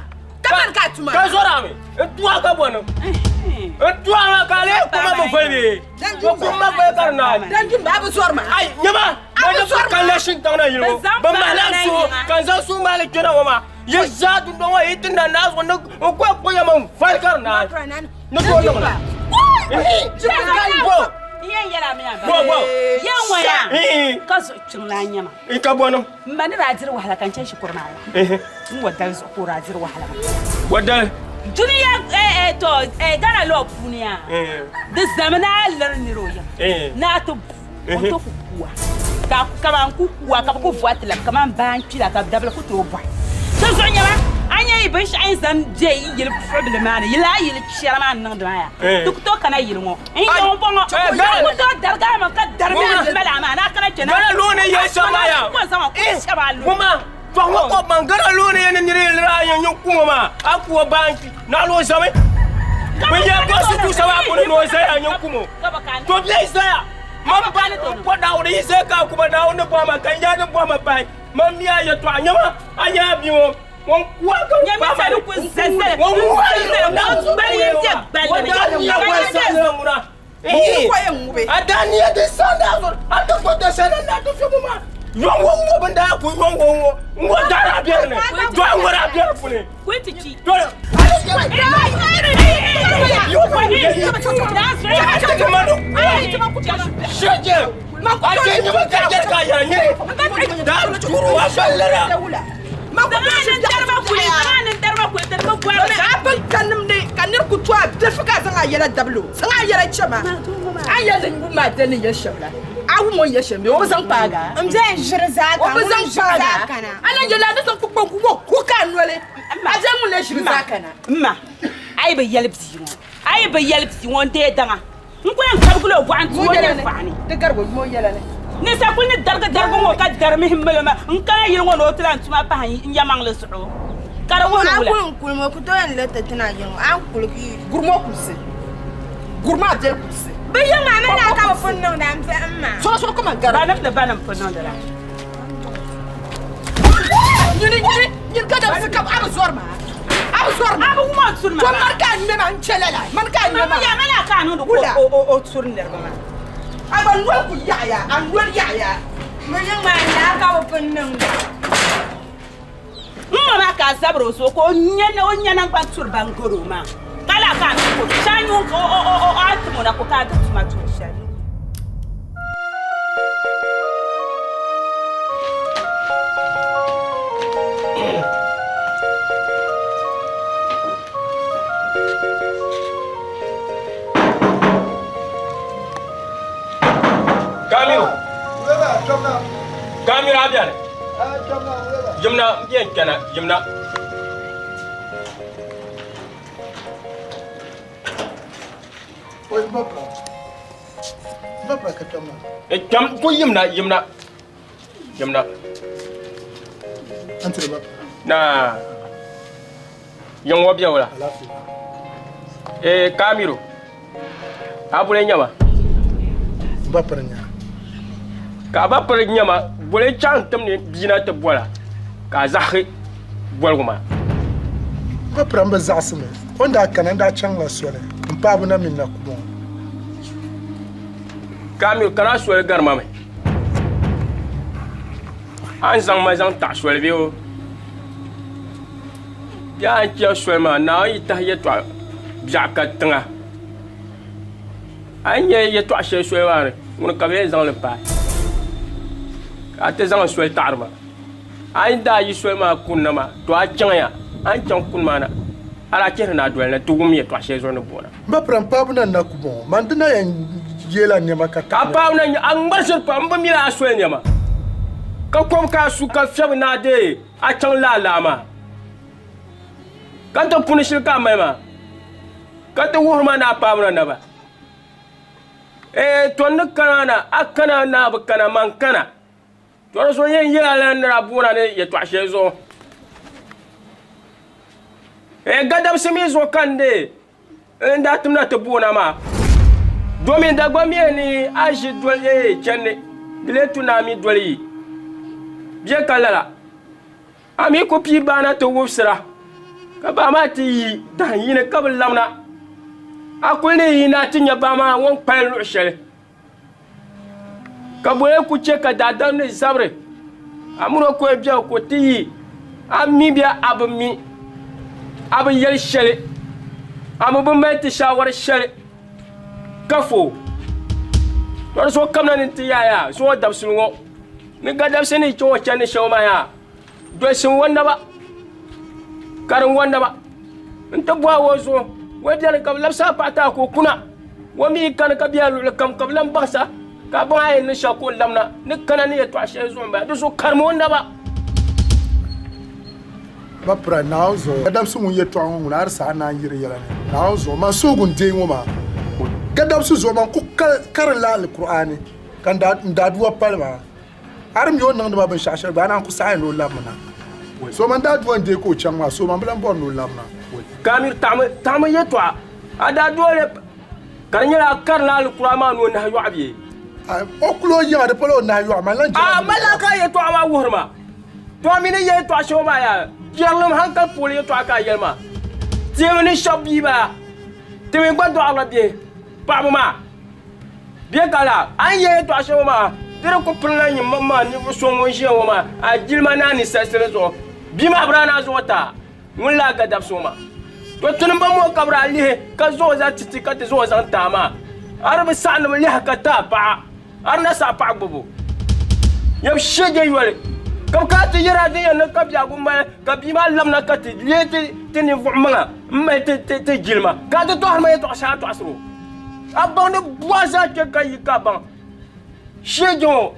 Ka mani ka a tuma. Ka zɔra mi. N tuha ka bɔni. N tuha maa ka a lee kuma mi voli bee? O kum ma voli ka di naai. Danjumba a bi zɔri ma. Ai nyama ma ni ku kanna shintaŋ na yili ŋɔ. Bɛ mahila n suhu ka n zaŋ suhu maali kpɛna ŋɔ maa. Yi zaa dundɔŋ ŋɔ yi ti na naa zuɣu ni n kɔhi kpuɣi ya ma n voli ka di naai. Ni tooi niŋ li. Bo. Bo bo. Ka zuɣu kpiŋ la nyama. N ka bɔni. M ma ni daa diri wahala ka n chani shikuru maa la, n wa dali zuɣu ka o daa diri wahala maa. Wa dali? Dunia to Ghana law puuni yaa, di zami ni a liri nira o yiŋa ni a ti bu o ni tooi ku kuwa ka kaman ku kuwa ka bɛ ku vooti la kaman baa n-kpi la ka dabili ku tooi bɔhi. Di zuɣu nyɛma a nya yi binshɛɣu yi zaŋ be yi yili puɣibili maa ni, yi lahi yili chɛri maa n-niŋdi maa yaa, di ku tooi kana yili ŋɔ. N yɛn ŋɔ bɔŋɔ, a ku tooi darigi a maŋ ka darimi a mali a maa ni a kana kpɛ na. Gana looni yɛli shɛm maa yaa. Ko zaŋ ku shɛba a lu. Ŋuma tɔhi ŋɔ ko ban gana looni yɛn ni niri yɛli a yɛn nyɛ kuŋɔ maa a ku o baa n-kpi naɣila o zami. Bɛ yɛn bɔsi tusa maa puuni ni o zaya a nyɛ kuŋɔ. To bɛ zaya man ba n po Naawuni yi zaya ka a ku ba Naawuni ni bɔhi ma ka n yaa ni bɔhi ma pahi man mi a yɛtɔɣa nyama a nyɛ a bia ŋɔ. Ŋun kuwa ka Nyɛ mi sani ku zali Ŋun kuwa gbali yin je gbali ni. A daa niya wa sani ŋuna. A daa niya di sani daa zuɣu a ti kpɔta sani na ti fi ma. Yɔŋ ŋɔ ŋɔ bin daa ku yɔŋ ŋɔ ŋɔ ŋɔ daa daa bɛri ni dɔɣi ŋɔ daa bɛri puuni. Kuli ti chi. Dɔɣi. Shɛjɛ. A jɛ nyɛma ka jɛ ka yɛrɛ nyɛ. Daa turu wa balera. Ka nir ku to a bilifu ka a zaŋ a yɛla dabili o, zaŋ a yɛla chɛ ma. A ni yɛli ni n wum a dali ni yɛli shɛm la, a wum o ni yɛli shɛm bee? O bi zaŋ paag a? M beni ʒiri zaa O bi zaŋ paag a? A lan yɛli a ni zaŋ kpukpal gu ŋɔ ku ka a noli, a beni ŋun lee ʒiri zaa kana. M ma, a yi bi yɛli bia ŋɔ, a yi bi yɛli bia ŋɔ n-deei daŋa. N ku yɛn kabigila o bɔɣu n-ti o nyɛvɔɣu ni. Di garigi o yuma o yɛla ni. Ninsal kul ni darigi darigi ŋɔ ka dari mihi mali ma n-kana yili ŋɔ ni o ti lan tuma pahi n yɛmaŋli zuɣu, ka di wuhiri A wula? kul n-kuli ma, o ku tooi yɛn liriti ti na yili ŋɔ, a ni kuli ka yi. Guri ma o kulisi. Guri ma a biɛli kulisi. Bɛ yiŋ maa mi naa ka bɛ pun niŋda m-biɛhim maa. Sɔŋ sɔŋ kaman gari. Banim ni banim pun niŋdi la. Nyini nyini nyini ka dabisi ka a bi zɔri ma a bi zɔri ma A bi wum o turi ma to mani ka a ŋmɛ ma n chɛ lala mani ka a ŋmɛ ma Ya mali a ka a niŋdi Wula. ka o turi niriba maa. A gba noli ku yaɣiya a noli yaɣiya. Bɛ yiŋ maa naa ka bɛ pun niŋda. N ma maa ka a zabiri o zuɣu ka o nya o nya naŋgban turi ban gari o maa ka lahi ka a niŋ ka o shee a nyu o o o a tim o na ko ka a ti tuma tuun shɛli. Kamiru. Kamiru a bɛni. Yimna n yɛn kpɛna yimna. Kpɛm ku yimna yimna yimna. Na yiŋ ŋɔ bɛ wula. Ee Kamiru. A boli nyɛma. Ba piri nya. Ka a ba piri nyɛma boli chaŋ tim ni bia na ti bola ka a zaɣisi boligu maa. Ba piri m bi zaɣisi mi. O ni daa kana n daa chaŋla soli m paai na mini na ku bɔŋɔ. Ka a mi kana a soli gari ma mi. A ni zaŋ ma zaŋ taɣi soli bee o? Bee a ni chɛ soli maa Naawuni yi tahi yɛtɔɣ biɛɣu ka tiŋa, a ni nya yɛtɔɣ shɛli soli maa ni, ŋuni ka bɛ yɛn zaŋ li paai ka a ti zaŋ soli taɣiri ma? A ni daa yi soli maa kunna maa, to a chaŋya, a ni chaŋ kuni maa na, hal a chihiri ni a doli na ti wum yɛtɔɣ shɛli zuɣu ni boona. M ba pira m paabu na n-na ku bɔŋɔ, man di na yɛn yeela nɛma ka Ka a paabu na a ŋmarisiri pam, m bi mi la a soli nɛma, ka kom ka a su ka fiɛbi ni a deei a chaŋ laalaa maa. Ka ti puni shili ka a mali maa, ka ti wuhiri ma ni a paabu na naba. Ee, to n ni kana na, a kana ni a bi kana, man kana. To di zuɣu yɛn yɛla la ni daa boona ni yɛtɔɣ shɛli zuɣu. Ee, gadabisi mi zuɣu ka n deei n daa timna ti boona maa. Domin Dagbaŋ mi ni a ʒi doli ee chandi, di lee tu ni a mi doli yi bɛ ka lala. A mi ku pii baana ti wubisira. Ka baa maa ti yi dahin yini ka bi labina. A kuli ni yi na ti nya baa maa ŋun kpalim luɣ shɛli. Ka boli ku chɛ ka daadam ni zabiri a min o kɔya biɛhigu ka o ti yi a mi bee a bi mi, a bi yɛli shɛli, a mi bi mali ti shaawari shɛli ka fo. Tɔ di zuɣu kamina ni n ti yaai a zuŋɔ dabisili ŋɔ ni gadabisi ni chaŋ o chandi shɛŋa maa yaa. Dolsim o naba, karim o naba nti bɔhi o zuɣu o beni ka bɛ labisi a paɣa ti a ka o kuna. O mi yi kani ka be a luɣili kam ka bɛ lan baŋsi a ka a baŋ a yɛn niŋ shɛli ka o labina ni kana ni yɛtɔɣ shɛli zuɣu m-bala. Di zuɣu karim o naba. Ba pira, Naawuni zuɣu, gadabsi ŋun yɛtɔɣa ŋɔ ŋuna a di saha naan yi di yɛla ni. Naawuni zuɣu, man suhigu n-deei ŋɔ maa. Gadabsi zuɣu, man ku karinla Alkur'aani ka n daaduwa pali maa. A di mi o ni niŋdi ma binshɛɣu shɛli gba, a naan ku saɣi ni o labimi na. So man daa duwa n-deei ka o chaŋ maa, so man bi lan bɔri ni o labina. Kamir taɣimi yɛtɔɣa, a daa doli ka di nyɛla a karila Alikuran maa ni o nahi yɔɣu bee? O kul o yiŋa, di pala o nahi yɔɣu, man lan jɛra A mali a ka a yɛtɔɣa maa wuhiri ma. To a mi ni yɛli yɛtɔɣa shɛŋa maa yaa, jɛrilim hankali puuni yɛtɔɣa ka a yɛli maa. Teemi ni shɛb bia bala, ti mi gba dɔɣirila bihi paɣiba maa. Bɛ ka la, a ni yɛli yɛtɔɣ shɛŋa maa, di di ku pirila nyin maŋmaŋ ninvuɣ so ŋun ʒiya ŋɔ maa a jilima ni a ninsalisili zuɣu. Bia maa bi daa naan zaŋ o ti a ŋun la a gadabisi ŋɔ maa. To tinim ba ŋɔ ka bɛ daa lihi ka zaŋ o zaŋ ti ti ka ti zaŋ o zaŋ ti a maa. A di bi saɣi ni bɛ lihi ka ti a paɣa, a di na saɣi paɣ gbibbu. Yɛm shege yoli, ka bɛ kana ti yɛri a din yɛn niŋ ka biɛhigu mali ka bia maa labina ka ti leei ti ninvuɣ maŋa m-mali ti jilima, ka a ti tɔhiri ma yɛtɔɣ shɛŋa tɔɣisir o. A baŋ ni bɔhi zaa kpe ka yi ka baŋ shee ŋɔ.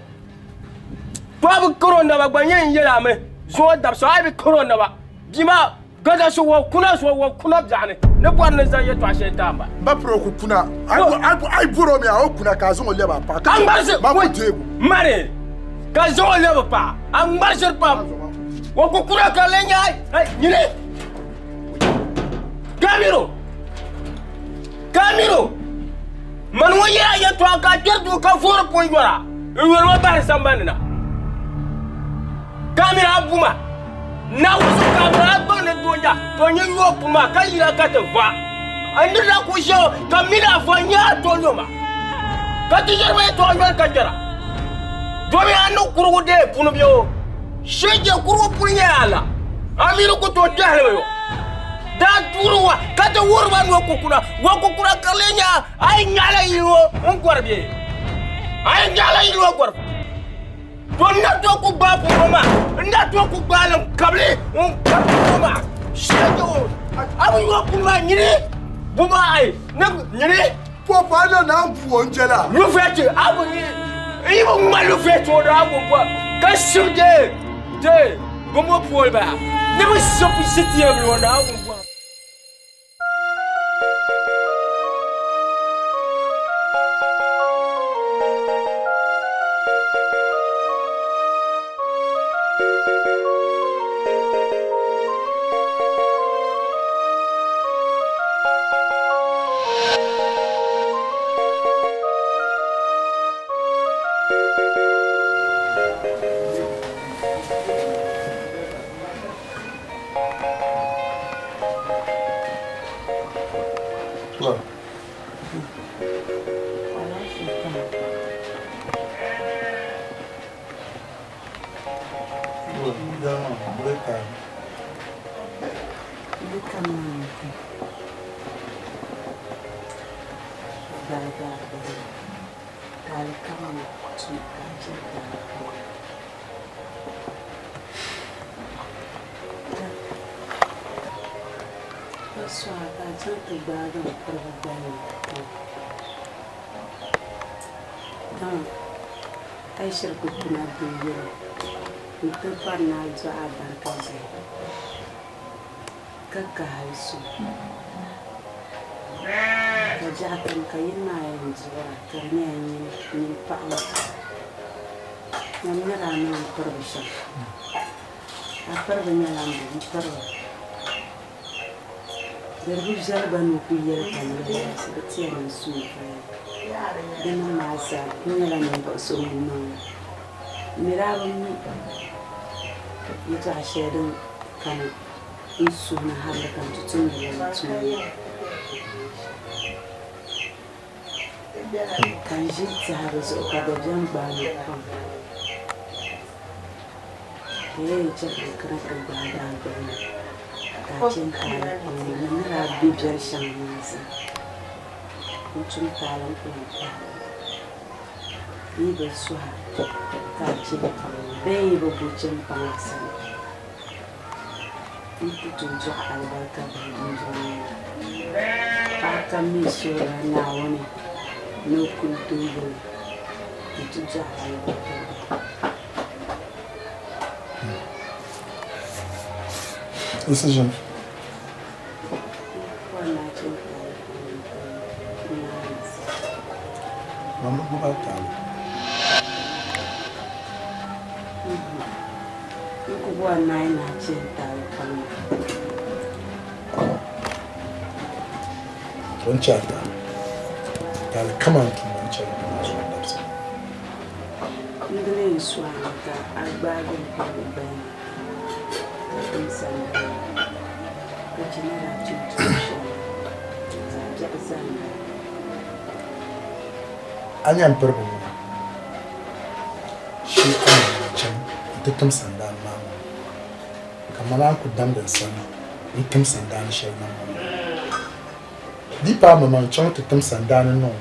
To a bi kari o naba gba nyɛ n yɛl a mi zuŋɔ dabisa a yi bi kari o naba bia maa gada so wɔ kuna so wɔ kuna biɛɣuni ni bɔri ni zaŋ yɛtɔɣa shɛli ti a ba. Ba piri o ku kuna a yi bɔri o mi a o kuna ka a zaŋ o lɛbi a paɣa ka ŋmarisi ma ku deegu. Mani ka zaŋ o lɛbi paɣa a ŋmarisiri pam o ku kuna ka lee nyɛ ai nyini Kamiro. Kamiru, mani ŋɔ yɛla yɛtɔɣa ka a kpɛri duu ka voori pun yɔra n-yɔri ma bahiri sambani na. Kamiru a bu ma, Naawuni zuɣu Kamiru a gbaŋ ni doo nya to nyɛ yɔɔ pun maa ka yina ka ti va. A ni daa kuli ʒe o ka mini a va nya a to lo ma ka ti yɛri ma yɛtɔɣa yɔli ka jɛra. Domi a ni kurigu deei puni bɛ o shee je kurigu puni nyɛla a la, a mi ni ku tooi kpɛhili mi yo. Daa duuri wa ka ti wuhiri ba ni o kukuna, wa kukuna ka lee nya a yi nyaɣila yili ŋɔ n-gɔri bee? A yi nyaɣila yili ŋɔ gɔri to n na tooi ku gbaai pumpɔŋ maa, n na tooi ku gbaai li n-kabili n-kabi pumpɔŋ maa shɛli o a bi yo puni maa nyini bu maa ai ni nyini. Pɔpu a na naan bu o n-jɛla. Lufɛti a bi yi bi ŋma lufɛti o daa bu bɔ ka shib dee dee bɛ mo pooli baa ni bi shib ʒi teebuli o daa bu bɔ. Ka kahi so ka biɛɣu kam ka yini maa yɛn duɣira ka di nyɛla nyin paɣa ŋɔ ŋun mi daa niŋ n piriba shɛm a piriba nyɛla m bi piriba di di bi viɛli gba ni o kuli yɛli ka n yɛli di ti yɛn niŋ suui di niŋ maa zaa n nyɛla ninvuɣu so ŋun niŋ li n mi daa bi mi yɛltɔɣa shɛli din kani. N suhu ni harili ka n ti tumdi lala tuma ŋɔ. Ka n ʒi n-tɛha di zuɣu ka dabiɛm gbaai ma pam. Ka yɛn chɛ ka n kana ti gbaai daa gbubi ma, ka a chɛ n taali puuni ni n ni daa be biɛri shɛŋa maa zaa. N tum taali n ku lan pahi. N yi bi suhi a ka a chɛ m-paŋ ma bee n yi bi bo chɛ m-paŋ a sani, n ku tooi dɔɣi alibarika bihi dundɔŋ ŋɔ ni. Paɣa kam mi suhirila Naawuni ni o kuli doo yili nti dɔɣi alibarika bihi. Decision. Mama ko ba taali. N ku bɔri ni a yi naai chɛ n taali pam maa. To n chɛ a taali. Taali kam a ni tum maa n chɛ li pam a zuɣu dabisa. N di lee n suhi a mi ka a gbaagi m piribu gbali ni ka tim sandali ka chɛ ni daa tum tuun shɛli zaɣ biɛɣu zaa m-bala. A nya m piribu ŋɔ shee a ni daa chaŋ nti tim sandaani maa ŋɔ, ka ma naan ku damdi n sani n-tim sandaani shɛli niŋ ma maa. Di paai ma man chaŋ ti tim sandaani niŋ o,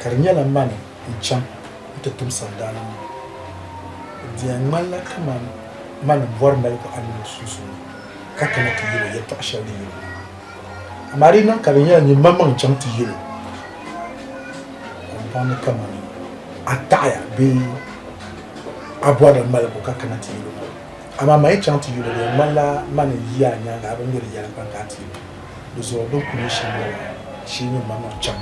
ka di nyɛla mani n-chaŋ nti tim sandaani niŋ o. Di yɛn ŋmanila kaman mani m-bɔri maligu a mini o sunsuuni ka kana ti yɛl o yɛtɔɣ shɛli din yɛl o maa. Amaa di yi niŋ ka di nyɛla nyin maŋmaŋ chaŋ ti yɛl o, ka m baŋ ni kamani a taɣiya bee a bɔrila maligu ka kana ti yɛl o maa. Amaa man yi chaŋ ti yɛl o, di yɛn ŋmanila mani n-yi a nyaaŋa a bi mi di yɛla kpaŋ ka a ti yɛl o. Di zuɣu din kuli nyɛ shɛm m-bala, shee nyin maŋmaŋ chaŋ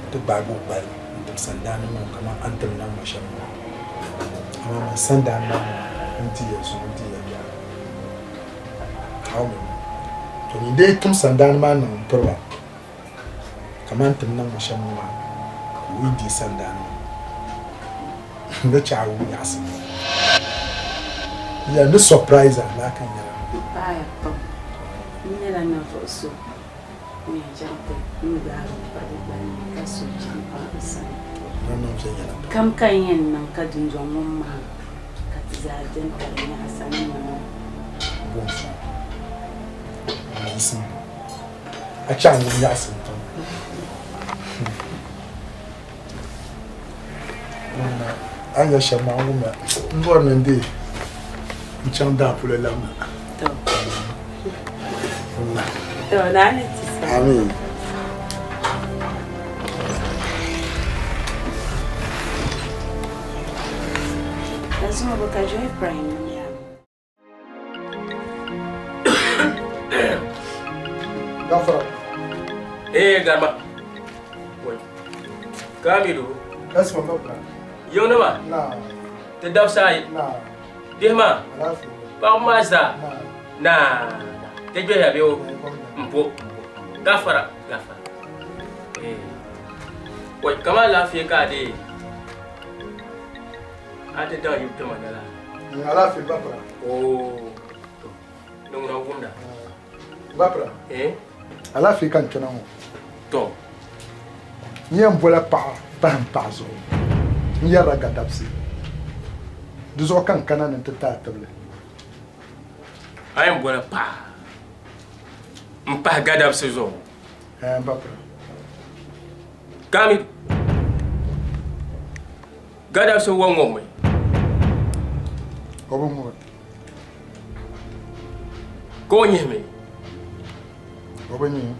nti gbaagi o gbali n-tim sandaani niŋ o kaman a ni tim niŋ ma shɛm maa. Amaa man sandaani maa niŋ n-di ya zuɣu n-di ya yaɣi. Amen. To nyin dee tim sandaani maa niŋ m-piri ba kaman tim niŋ ma shɛm ŋɔ maa, ka o yi deei sandaani maa, n ni chɛ a wum nyaɣisim. Ya ni surprise a laa ka n yɛra. M paaya pam. N nyɛla ninvuɣ so ŋun yɛn chaŋ ti n gbaagi m piribu gbali ni ka so chaŋ paŋ n sani. Kam ka n yɛn niŋ ka dundɔŋ ŋɔ mahim ka ti zaa beni ka di nyaɣisa ni nimaani. A chaŋ ŋun nyaɣisim pam. A ni nya shɛm maa n wumya m bɔri ni n deei n chaŋ daa polo labina. Ameen. Gafara. Eh garba. Wai. Kamilu. Kasima babba. Yau nima. Na. Ti dabisa ayi. Na. Bihi maa. Alaafee. Paɣaba maa zaa. Na. Na. Ti gbɛya bɛ o. Mbo. Gafara. Gafara. Eh. Wai kama alaafee ka a deei. A ti daŋ yibu kpɛma na la. N alaafee Bapra. Oo, to, ni ŋuna wumda. Bapra. Eh? Alaafee ka n kpɛna ŋɔ. To. N yɛn bola paɣa pahi n paɣa zuɣu. N yɛrila gadabsi. Di zuɣu ka n kana ni n ti ti a tibili. A yɛn bola paɣa m pahi gadabsi zuɣu? Eh, Bapra. Kami. Gadabsi wa ŋɔmi. O bi ŋɔmi. Ka o nyihimi. O bi nyihi.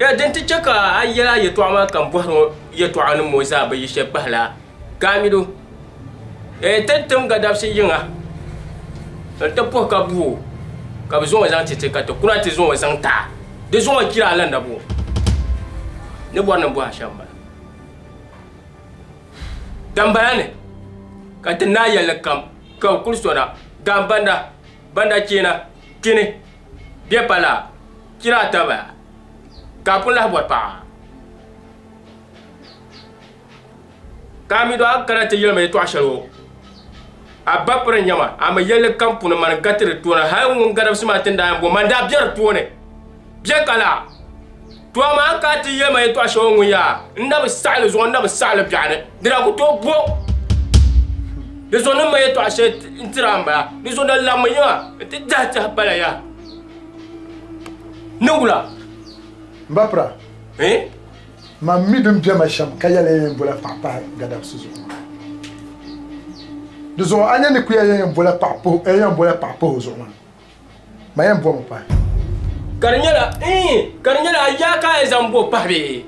Ya din ti chɛ ka a yɛli a yɛtɔɣa maa ka m bɔhiri ŋɔ yɛtɔɣa ni ŋɔ zaa bi yi shɛli pahila Kamidu. Ee, ti tim gadabsi yiŋa n-ti puhi ka bu o ka bɛ zaŋ o zaŋ ti ti ka ti kuna ti zaŋ o zaŋ ti a. Di zaŋ o chira a la nabo. Ni bɔri ni m bɔhi a shɛm m-bala. Dambala ni ka ti naai yɛlli kam ka bɛ kuli sona Gambanda, Banda Cheena, Kpini, bɛ pa laa, chira a taba ka a pun lahi bɔri paɣa. Ka a mi dɔɣi kana ti yɛli ma yɛtɔɣ shɛli o. A ba piri nyama, a mi yɛlli kam puuni mani gati di tooni, hal ŋun gadabisi maa ti ni daa yɛn bo mani daa be di tooni. Bɛ ka la? To amaa a ka ti yɛli ma yɛtɔɣ shɛŋa ŋun yaa, n na bi saɣi li zuɣu, n na bi saɣi li biɛɣuni, di daa ku tooi bo. Di zuɣu ni ma yɛtɔɣ shɛli n-tiri a m-bala, di zuɣu na labimi yiŋa nti dahi tɛhi pala yaha. Ni wula? M ba pira, man mi din be ma shɛm ka yɛli ya yɛn bola paɣa pahi gadabisi zuɣu maa. Di zuɣu a nya ni ku ya yɛn bola paɣa pahi o zuɣu maa. Ma yɛn bomi pahi. Ka di nyɛla, iin, ka di nyɛla a yaa ka a yɛn zaŋ bo pahi bee?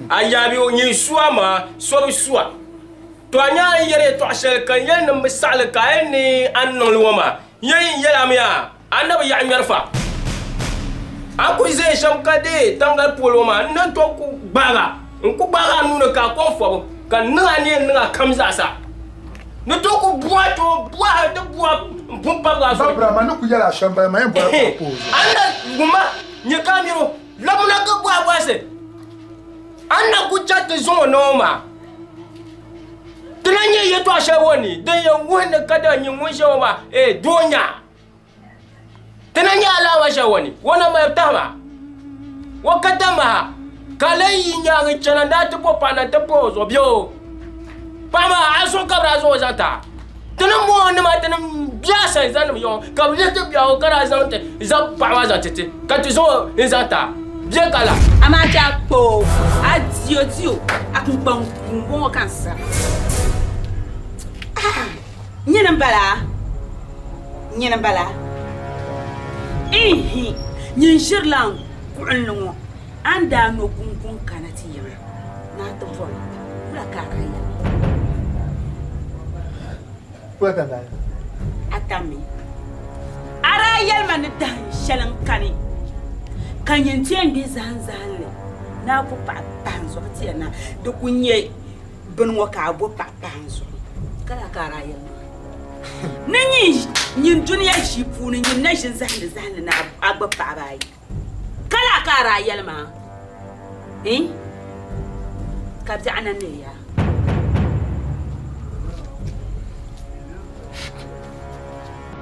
A yaa bee o nyin su amaa so bi su a. To a nya a ni yɛri yɛtɔɣ shɛli ka n yɛli ni m bi saɣi li ka a yɛli ni a ni niŋ li ŋɔ maa, n yɛn yɛl a mi a, a na bi yaɣi ŋmɛri fa. A ku ʒe shɛm ka deei taŋgali polo ŋɔ maa, n ni tooi ku gbaag a, n ku gbaag a nuu ni ka a kɔŋ fɔbu, ka n niŋ a ni yɛn niŋ a kam zaasa. Ni tooi ku buɣa tooi buɣa di buɣa bun pabigi a zuɣu. Babra, man ni ku yɛli a shɛm bala, man yɛn bɔla paɣa pahi o zuɣu. A ni na wumma nyɛ ka a miri o, labimina ka buɣa buɣasi. A ni na ku chaŋ ti zaŋ o na ŋɔ maa, ti na nyɛ yɛtɔɣ shɛli ŋɔ ni din yɛn wuhi ni kadama nyin ŋun ʒiya ŋɔ maa, ee, doo n-nyɛ a. Ti na nyɛ alaama shɛli ŋɔ ni, o na mali tahima, o ka tamaha, ka lan yi nyaaŋa chana ni a ti bo paɣa na nti pahi o zuɣu bee o paɣa maa a zuɣu ka bɛ daa zaŋ o zaŋ ti a. Ti ni mɔŋ o nima ti ni bɛ a sani zaŋ nim yaŋɔ ka bɛ lihi ti biɛhigu ka daa zaŋ ti zaŋ paɣa maa zaŋ ti ti ka ti zaŋ o n-zaŋ ti a bee ka la. Amaa chɛ a kpa o, a di o di o, a kpiŋkpaŋ m-bɔŋɔ ka n sara. Ah! Nyini m-bala? Nyini m-bala? Ihi! Nyin ʒirila n kuɣinli ŋɔ, a ni daa no guŋguŋ kana ti yiŋa ni a ti bɔri wula ka a daa yɛli? Wula ka n daa yɛli? A tammi. A daa yɛli ma ni dahin shɛli n-kani ka nyin ti yɛn gbi zahim zahinli ni a bo paɣa pahi n zuɣu ti yɛli na di ku nyɛ bini ŋɔ ka a bo paɣa pahi n zuɣu ka laa ka a daa yɛli maa ni nyin dunia ʒii puuni nyin na ʒini zahindi zahindi ni a gbubi paɣaba ayi ka laa ka a daa yɛli maa eh? Ka biɛɣu na neei ya.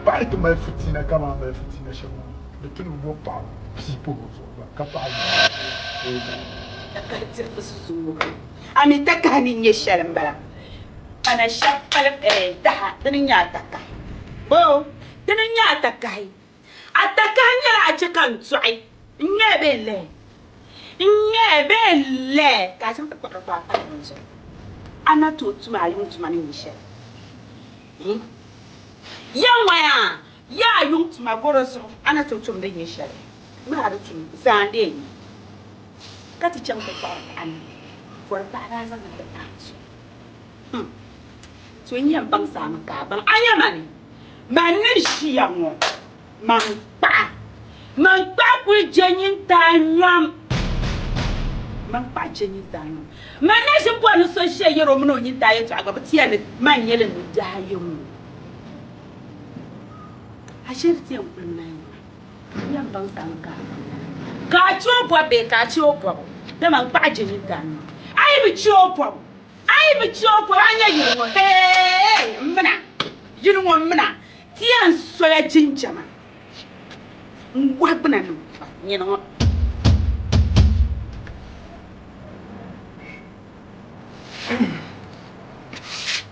Paɣa yi ti mali fitiina kaman a mali fitiina shɛm ŋɔ, di tu ni bɛ bo paɣa pii pahi o zuɣu gba ka paɣa yi Takahi diriba suzuubu. A mi takahi ni nyɛ shɛli m-bala. Pana shɛb pali taha, dini n-nyɛ a takahi. Boo! Dini n-nyɛ a takahi. A takahi nyɛla a chɛ ka n dɔɣi n-ŋmɛya bee n-lɛɛ? N-ŋmɛya bee n-lɛɛ ka a chaŋ ti kpuɣiri paai pahi bini zuɣu? A na tooi tum a yuŋ tuma ni nyɛ shɛli? Ya ŋɔya, ya a yuŋ tuma gɔro zuɣu a na tooi tum di nyɛ shɛli? Miri a di tum zaa n-dee nyɛ ka ti chaŋ ti kpuɣiri paɣa ni bɔri paɣa daa zaŋ na ti pahi n zuɣu. To n yɛn baŋ saami ka a baŋ a nya ma ni man ni ʒiya ŋɔ man kpaɣa man kpaɣa kuli je nyintaa nyom man kpaɣa je nyintaa nyom man na ʒi bɔri ni so ʒiya yɛri o mini o nyintaa yɛltɔɣa gba bi tiya ni man nyɛli ni bihi ayi ŋɔ ashe di ti yɛn kuli mi na ŋɔ n yɛn baŋ saami ka a baŋ ka a che o bɔbu bee ka a che o bɔbu dama n kpaɣa je nyintaa nyom a yi bi che o bɔbu A yi bi chɛ o polo, a nya yili ŋɔ, heei, m mina, yili ŋɔ m mina, ti yɛn soya jinjama n-gɔhi gbuna niŋ nyini ŋɔ.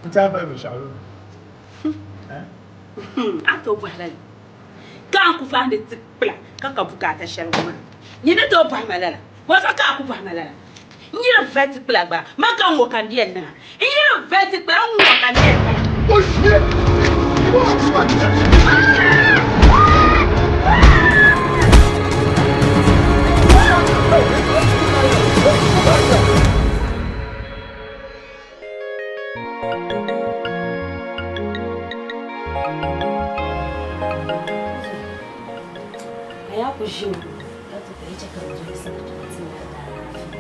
N tɛha pali binshɛɣu yoo. A tooi bɔhi lala ka a ku faandi ti kpila ka ka bukaata shɛli ŋɔ maa. Nyini ni tooi bɔhi ma lala, bɔzuɣu ka a ku bɔhi ma lala? N yi di vali ti kpila gba, ma ka n ŋɔ ka n di yɛn niŋa? N yi di vali ti kpila, n ŋɔ ka n di yɛn niŋa? A yaa ku ʒimi ka ti ka yi chɛ ka bɛ doli sarati ti nya alaafee.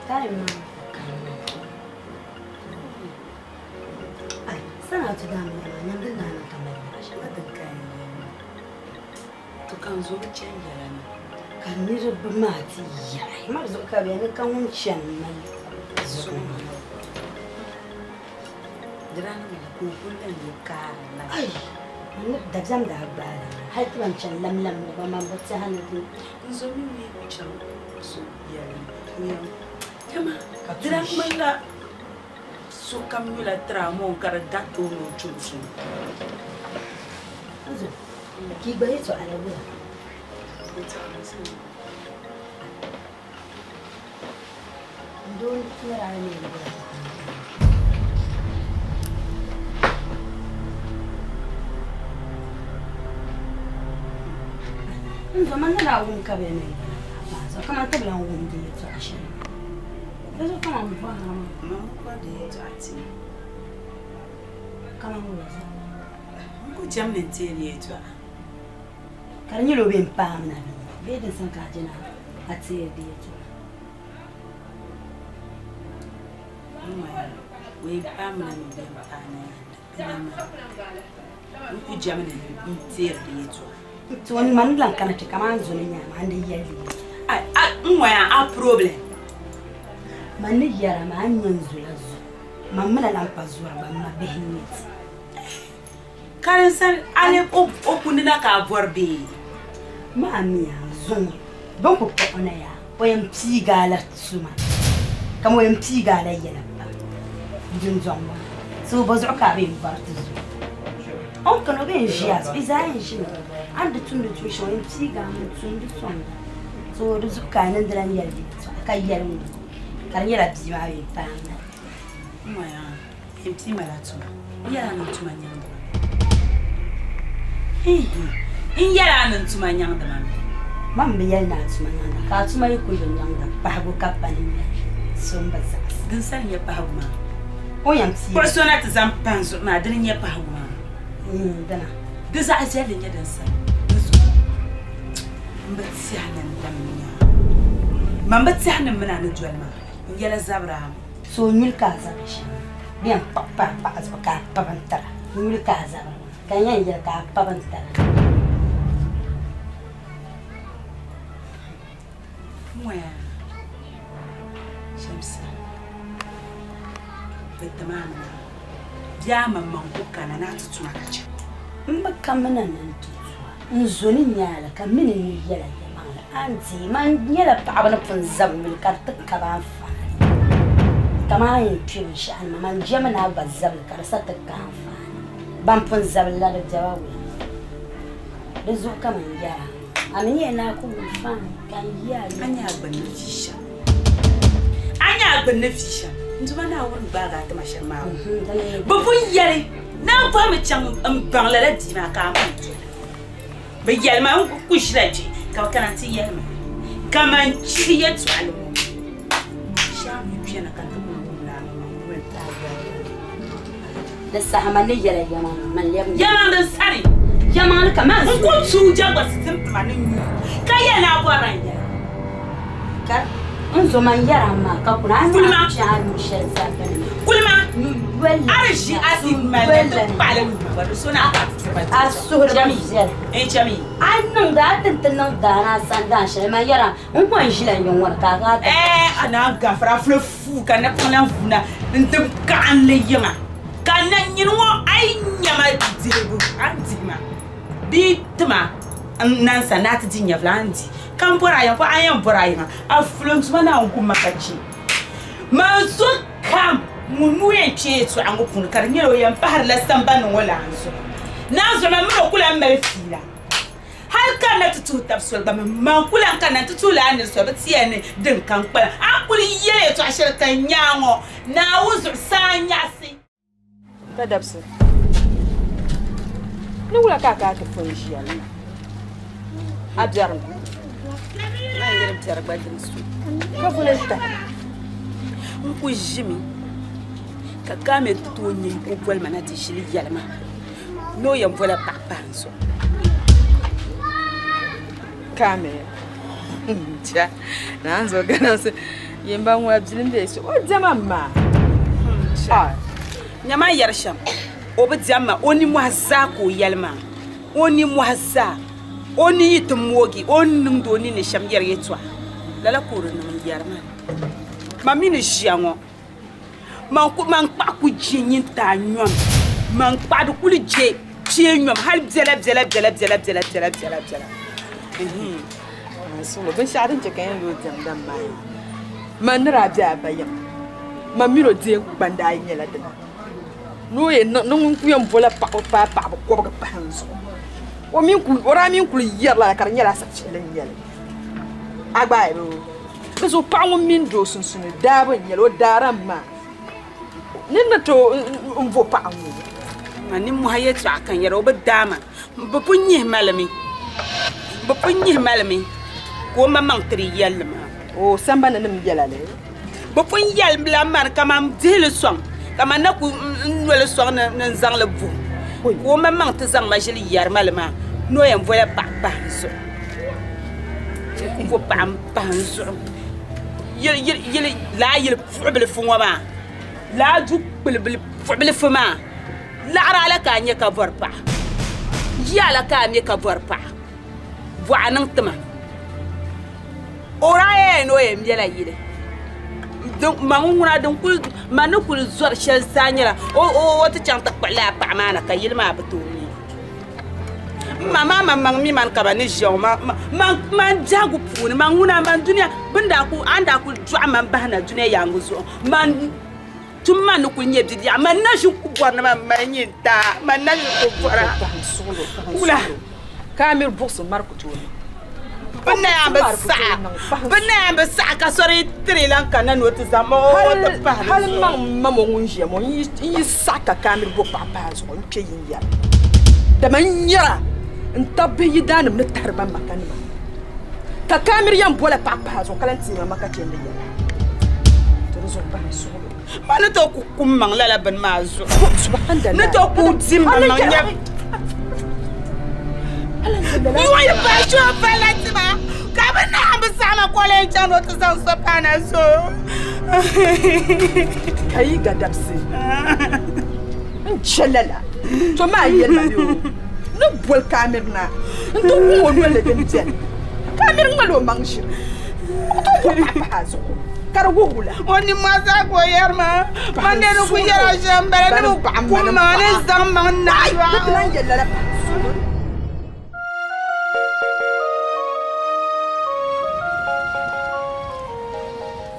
Time maa kanna. Ai, sana tu daa mi maa nyam din daa niŋ ka mali maa shɛm din ka To ka n zo bi chani yɛla ni. Ka niriba maa ti yaɣi ma zuɣu ka bɛ ni ka ŋun chani mali. zuɣu maa. Ai, man ni dabiɛm daa gbaai la maa, hali ti ban chani lamlam ŋɔ gba man bi tɛha ni di. N zo mi mi ku chaŋ so yɛli ni o yɛn chama di daa ŋmanila sokam nyula tiraamɔŋ ka di gariti o ni o tum tuma. N zo, ka yi gba yɛtɔɣa la wula? N doo ni daa mi n wula? N zo man ni daa wum ka bɛ ni yɛli maa zuɣu kaman ti bi lan wum di yɛtɔɣa shɛli. Di zuɣu kaman bɔhiri ma. Man bi bɔri di yɛtɔɣa ti ma. Kaman wula zuɣu? N ku cham ni n teei di yɛtɔɣa. Ka di nyɛla o bee m-paami na bee? Bee din sani ka a je ni a teei di yɛtɔɣa? O yɛn paami na mi bee m-paai na yaa di bina maa. N ku jɛmi ni n teeri di yɛtɔɣa. To man ni lan kana kpe kaman zo ni nyaama a ni di yɛli di yɛtɔɣa. N ŋɔya a problem. Man ni yɛra maa a ni nya n zo la zo. Man mi na lan pa zɔri gba m ma bihi n-nyɛ ti. Karinsan a lee o kundi na ka a bɔri bee? Maa mi a zuŋɔ bɛ ni ku kpuɣi o na yaa, o yɛn piigi a la tuma, kaman o yɛn piigi a la yɛla pam dundɔŋ ŋɔ ni. So bɔzuɣu ka a bi yɛn bɔri ti zo? O ni kani o bi yɛn ʒi a zuɣu, yi zaa yɛn ʒimi. A ni di tumdi tuun shɛŋa, o yɛn piigi a mi n-tum di sɔŋda. So di zuɣu ka a niŋdi lan yɛli yɛltɔɣa ka yɛli ŋ-ŋɔ ka di nyɛla bia maa bi yɛn paai m-mali. N ŋɔ yaa. N pii ma la tuma. N yɛla a ni n tuma nyaŋdi ma. Ihi, n yɛla a ni n tuma nyaŋdi ma mi. Man bi yɛli ni a tuma nyaŋda, ka a tuma yi kuli bi nyaŋda, pahigu ka pa ni nyɛli, so m-bi zaɣisi. Din sani nyɛ pahigu maa. O yɛn pii Kpuɣi so na ti zaŋ pa n zuɣu maa, dini n-nyɛ pahigu maa. Dina. Di zaɣ viɛlli n-nyɛ din sani. Di zuɣu m bi tɛhi ni n dam nyaa. Man bi tɛhi ni m mini a ni doli maa, n yɛla zabiri a mi. So nyuli ka a zabiri shɛm bɛ yɛn kpuɣi pa a paɣa zuɣu ka a pa bintira. Nyuli ka a zabiri maa ka n yɛn yɛli ka a pa bintira. N-ŋɔya Shamsi, bɛ tim a mi maa, bɛ a maŋmaŋ ku kana ni a ti tuma ka chɛ. M bi kamina ni n ti tuma, n zo ni nyaali ka m mi ni n ni yɛla yɛlimaŋli a ni deei ma. N nyɛla paɣaba ni pun zabi nyuli ka di ti ka ba anfaani. Kaman a yɛn kpe binshɛɣu ni maa, man jɛmi ni a gba zabili ka di sa ti ka anfaani. Ban pun zabili la di bɛba wula? Di zuɣu ka man yɛra, a mi nyɛla ni a ku wum faani ka n yi a A nya a gbunni vi shɛm. A nya a gbunni vi shɛm. N Duuma Naawuni gbaagi a tima shɛm maa bɛ pun yɛli ni a bɔhimi chaŋ m-baŋ lala bia maa ka a ma n-doli. Bɛ yɛli ma n ku ʒila kpe ka bɛ kana ti yɛli ma ka man chihi yɛtɔɣili ŋɔ shɛm yi kpɛna ka n ti kuli wum la Di saha man ni yɛla yɛmaŋ man lɛbi niriba. Yɛmaŋ din sani. Yɛmaŋli ka man N ku tuui jɛŋgbasi ti m-pima ni nyuu ka yɛli ni a bɔrila n yɛla. Ka n zo man yɛra m ma ka kuna a ni a kpɛhi a nuu shɛli zaa bini maa. Kulima a di ʒi a ti mali ni ti kpaɣili nuu gba di so ni a ka ti tiri ba A suhuri bi viɛla. N chami. A niŋdi a ti ti niŋ daani a sani daan shɛli man yɛra n ko n ʒila n yiŋ ŋɔ ni ka a ka a ti. Ɛɛ a naan gafara fuli fuu ka napaŋ lan vuuna n-ti kaɣinli yiŋa ka na nyini ŋɔ a yi nya ma dihibu a ni dihi ma bee ti ma n nansa ni a ti di nyɛvili a ni di ka m bɔri a yiŋa a yɛn bɔri a yiŋa a fuli n tuma Naawuni kum ma ka chɛ man so kam ŋun nuu yɛn kpe yɛtɔɣa ŋɔ puuni ka di nyɛla o yɛn pahirila sambani ŋɔ lana zuɣu Naa zuɣu man mini o ku lan mali fiila. Hal ka n na ti tuhi tab soli gba, man ku lan kanna nti tuhi lala nir so bi ti ya ni din ka n-kpalim. A ni kul yɛli yɛtɔɣ shɛli ka n nya a ŋɔ, Naawuni zuɣusaa nyaɣisi. Ka dabisi ni wula ka a kana ti pun ʒiya ni na? A biɛri mi? A yɛli biɛri gba din so. Ka vuli n-tahi ma. N ku ʒimi ka Kaamil ti tooi nya yiko boli ma na ti ʒili yɛli ma ni o yɛn bola paɣa pahi n zuɣu. Kaamil cha naan zuɣu ganamsi yimba ŋuna bilim bee so o diɛma m maa. Nyama n yɛri shɛm o bi diɛm ma o nimmohi zaa ka o yɛli maa o nimmohi zaa o ni yi ti moogi o ni niŋdi o ninni shɛm yɛri yɛltɔɣa lala ka o di niŋ n yɛri maa ma mi ni ʒiya ŋɔ. Man ku man kpaɣu ku je nyintaa nyom. Man kpaɣu di kuli je kpee nyom hali biɛla biɛla biɛla biɛla biɛla biɛla biɛla biɛla. Suɣulo binshɛɣu din chɛ ka yɛn lo diɛmda m-maa man ni daa be a ba yiŋ man mini o deei gbanda ayi nyɛla dina ni o yɛn niŋ ni ŋun ku yɛn bola paɣaba paai paɣaba kɔbiga pahi n zuɣu o mi ku o daa mi kuli yɛri lala ka di nyɛla asapiɛlli n nyɛli a gba ayi bi di zuɣu paɣa ŋun mini doo sunsuuni daabu n nyɛli o daara m maa ni ni tooi n vo paɣa ŋɔ. Ma nimmohi yɛltɔɣa ka n yɛra o bi daa ma bɛ pun nyihi ma li mi bɛ pun nyihi ma li mi ka o maŋmaŋ tiri yɛlli maa. O sambani nim yɛla li. Bɛ pun yɛlila mani ka man dihi li sɔŋ ka man na ku n noli sɔŋ ni n zaŋ li buhi ka o maŋmaŋ ti zaŋ ma ʒili yɛri ma li maa ni o yɛn vola paɣa pahi n zuɣu. N vo paɣa m-pahi n zuɣu laa yili puɣibilifu ŋɔ maa laa du kpulibili puɣibilifu maa laɣiri a la ka a nya ka bɔri paɣa yia la ka a mi ka bɔri paɣa bɔɣa niŋ ti ma o daa yɛya ni o yɛn mɛla yili ma ŋun ŋuna din kuli ma ni kuli zɔri shɛli zaa nyɛla o ti chaŋ ti kpuɣi lala paɣa maa na ka yili maa bi tooi me M ma maa maŋmaŋ mi mani ka ba ni ʒiya ŋɔ man biɛhigu puuni man ŋuna man dunia bɛ ni daa kuli a ni daa kuli dɔɣi man bahi na dunia yaaŋa zuɣu man tum man ni kuli nyɛ bibiɛɣu man na ʒi ku bɔri ni man mali nyintaa man na ʒi ku bɔra wula ka a miri buɣisi mari ku tooi niŋ. Bɛ na yɛn bi saɣi bɛ na yɛn bi saɣi ka sori yi tiri lan kanna ni o ti zaŋ ma o ti pahi di Hali zuɣu. maŋ ma ŋɔ ŋun ʒiya ŋɔ n yi saɣi ka kaamiri bo paɣa pahi a zuɣu n kpe yin yɛra dama n nyɛra n tab bihi yidaannim ni tahiri ba makanima ka kaamiri yɛn bola paɣa pahi a zuɣu ka lan teei ma maka chɛndi yɛla to di zuɣu bahi n suɣulo. Ma ni tooi ku kum maŋ lala bini maa zuɣu. Ni tooi ku di maŋ nyɛ. Yuɣi paai choo pala tima ka bɛ naɣim bi saɣima ka o lee chaŋ ni o ti zaŋ so paana so. Ka yi gadabisi n chɛ lala to maa yɛli ma bɛ o ni boli Kamiri na n-ti wum o noli ni din beni. Kamiri ŋmali o maŋ ʒiri o ku tooi bɔri paɣa pahi a zuɣu ka di wuhi wula. O nimmohi zaa ka o yɛri maa, man dee ni kuli yɛra shɛm m-bala ni bɛ kum maŋa ni zaŋ maŋ naɣi yɔɣu. Di ti lan yɛli lala pahi suhu.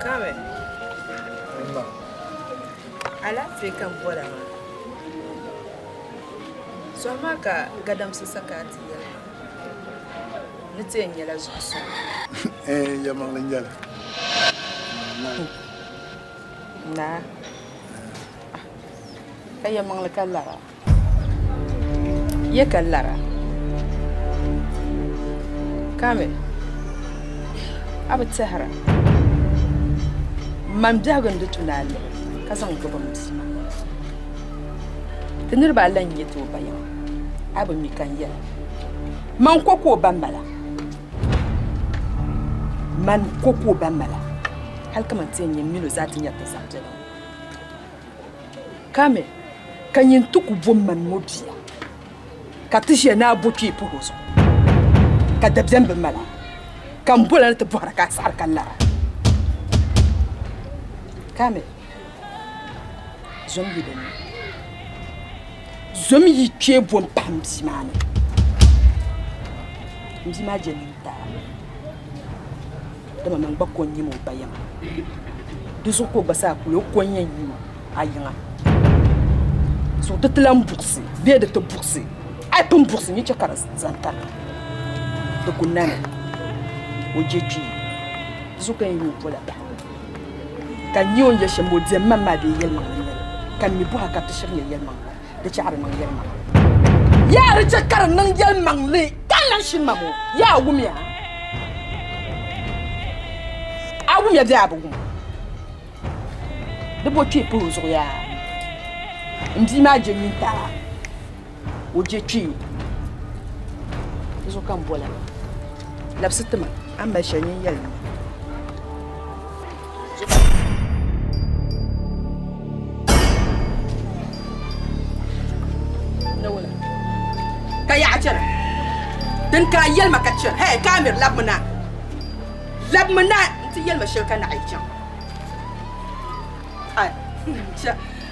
Kamil, alaafee ka m bɔra maa. Sɔhi maa ka gadamsi sa ka a ti yɛli ma. Ni ti yɛn nyɛla zuɣu suŋ. Ɛɛn, yɛlimaŋli n-nyɛ li. Naa, ka yɛlimaŋli ka lara? Ya ka lara? Kamil, a bi tɛhira? Man biɛhigu n-di tu ni a lihi ka zaŋ gbubi m bia maa. Ti niriba ala n-nyɛ ti o ba yiŋa, a bi mi ka n yɛla. Man ko ka o ba mala. Man ko ka o ba mala. Hali kaman ti yɛn nyɛ m mini o zaa ti nyari ti zaɣ biɛla ŋɔ. Kamil, ka nyin ti ku bo man ŋɔ bia, ka ti ʒiya ni a bo kpee pahi o zuɣu, ka dabiɛm bi mal a, ka m bol a ni ti bɔhira ka a saɣiri ka lara. Kamil, zom yi din ni. Zom yi kpee bo m-pahi m bia maa ni. M bia maa je nintaa, dama man gba ko n-nyɛ ma o ba yiŋa. Di zuɣu ka o gba saa kuli o ko n-yɛn nyɛ ma a yiŋa. So di ti lan buɣisi bee di ti buɣisi, a yi pun buɣisi n-yi chɛ ka di zani tariga, di ku nani o je kpee. Di zuɣu ka n yɛn yi o bola bahi. Ka n nya o ni yɛli shɛm, o diɛm ma maa bee yɛlimaŋli n-nyɛ li? Ka m mi bɔha ka ti shiri nyɛ yɛlimaŋli, di chɛ a di niŋ yɛlimaŋli. Yaa di chɛ ka di niŋ yɛlimaŋli ka n lan shini ma ŋɔ, yaa wumya? A wumya bee a bi wum? Di bo kpee pahi o zuɣu yaa? M bia maa je nyintaa, o je kpee. Di zuɣu ka m bol a. Labisi ti ma, a ni mali shɛli nyin yɛlim ma. Ka yaɣa chana, din ka a yɛli ma ka chana, hɛi ka a miri labimi na, labimi na nti yɛli ma shɛli ka naɣi yi chaŋ. Ai.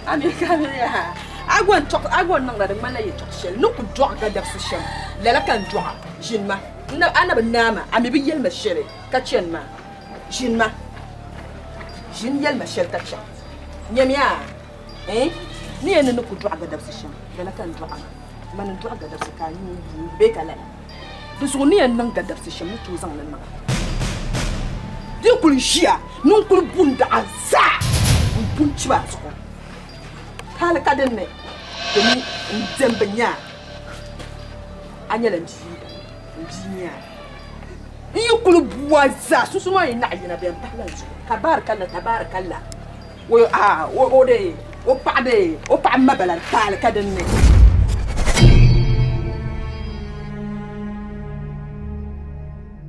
A mi ka mi yaa, a gba n-tɔɣ a gba n-niŋda di ŋmanila yɛtɔɣ shɛli ni ku dɔɣi gadabisi shɛm, lala ka n dɔɣ a. Ʒini ma, a na bi naai ma, a mi bi yɛli ma shɛli ka chani maa. Ʒini ma, ʒini yɛli ma shɛli ka chaŋ. Nyamiya, eh, ni yɛn ni ni ku dɔɣi gadabisi shɛm, lala ka n dɔɣ a maa. Mani n-dɔɣi gadabisi ka a nyu n-vuui bee ka lala? Di zuɣu ni yɛn niŋ gadabisi shɛm ni tooi zaŋ li niŋ a. Di yi kuli ʒiya ni n kuli bu n daɣa zaa m-bu n-chibi a zuɣu. Hali ka din ni domin n diɛm bi nya a, a nyɛla n bia yidana, n bia n-nyɛ a. N yi kuli bu a zaa sunsuuni maa yi naɣi yina bɛn pahi la n zuɣu. Tabaarikalla, tabaarikalla, o a o o de o paɣa de o paɣa ma bala taali ka din ni.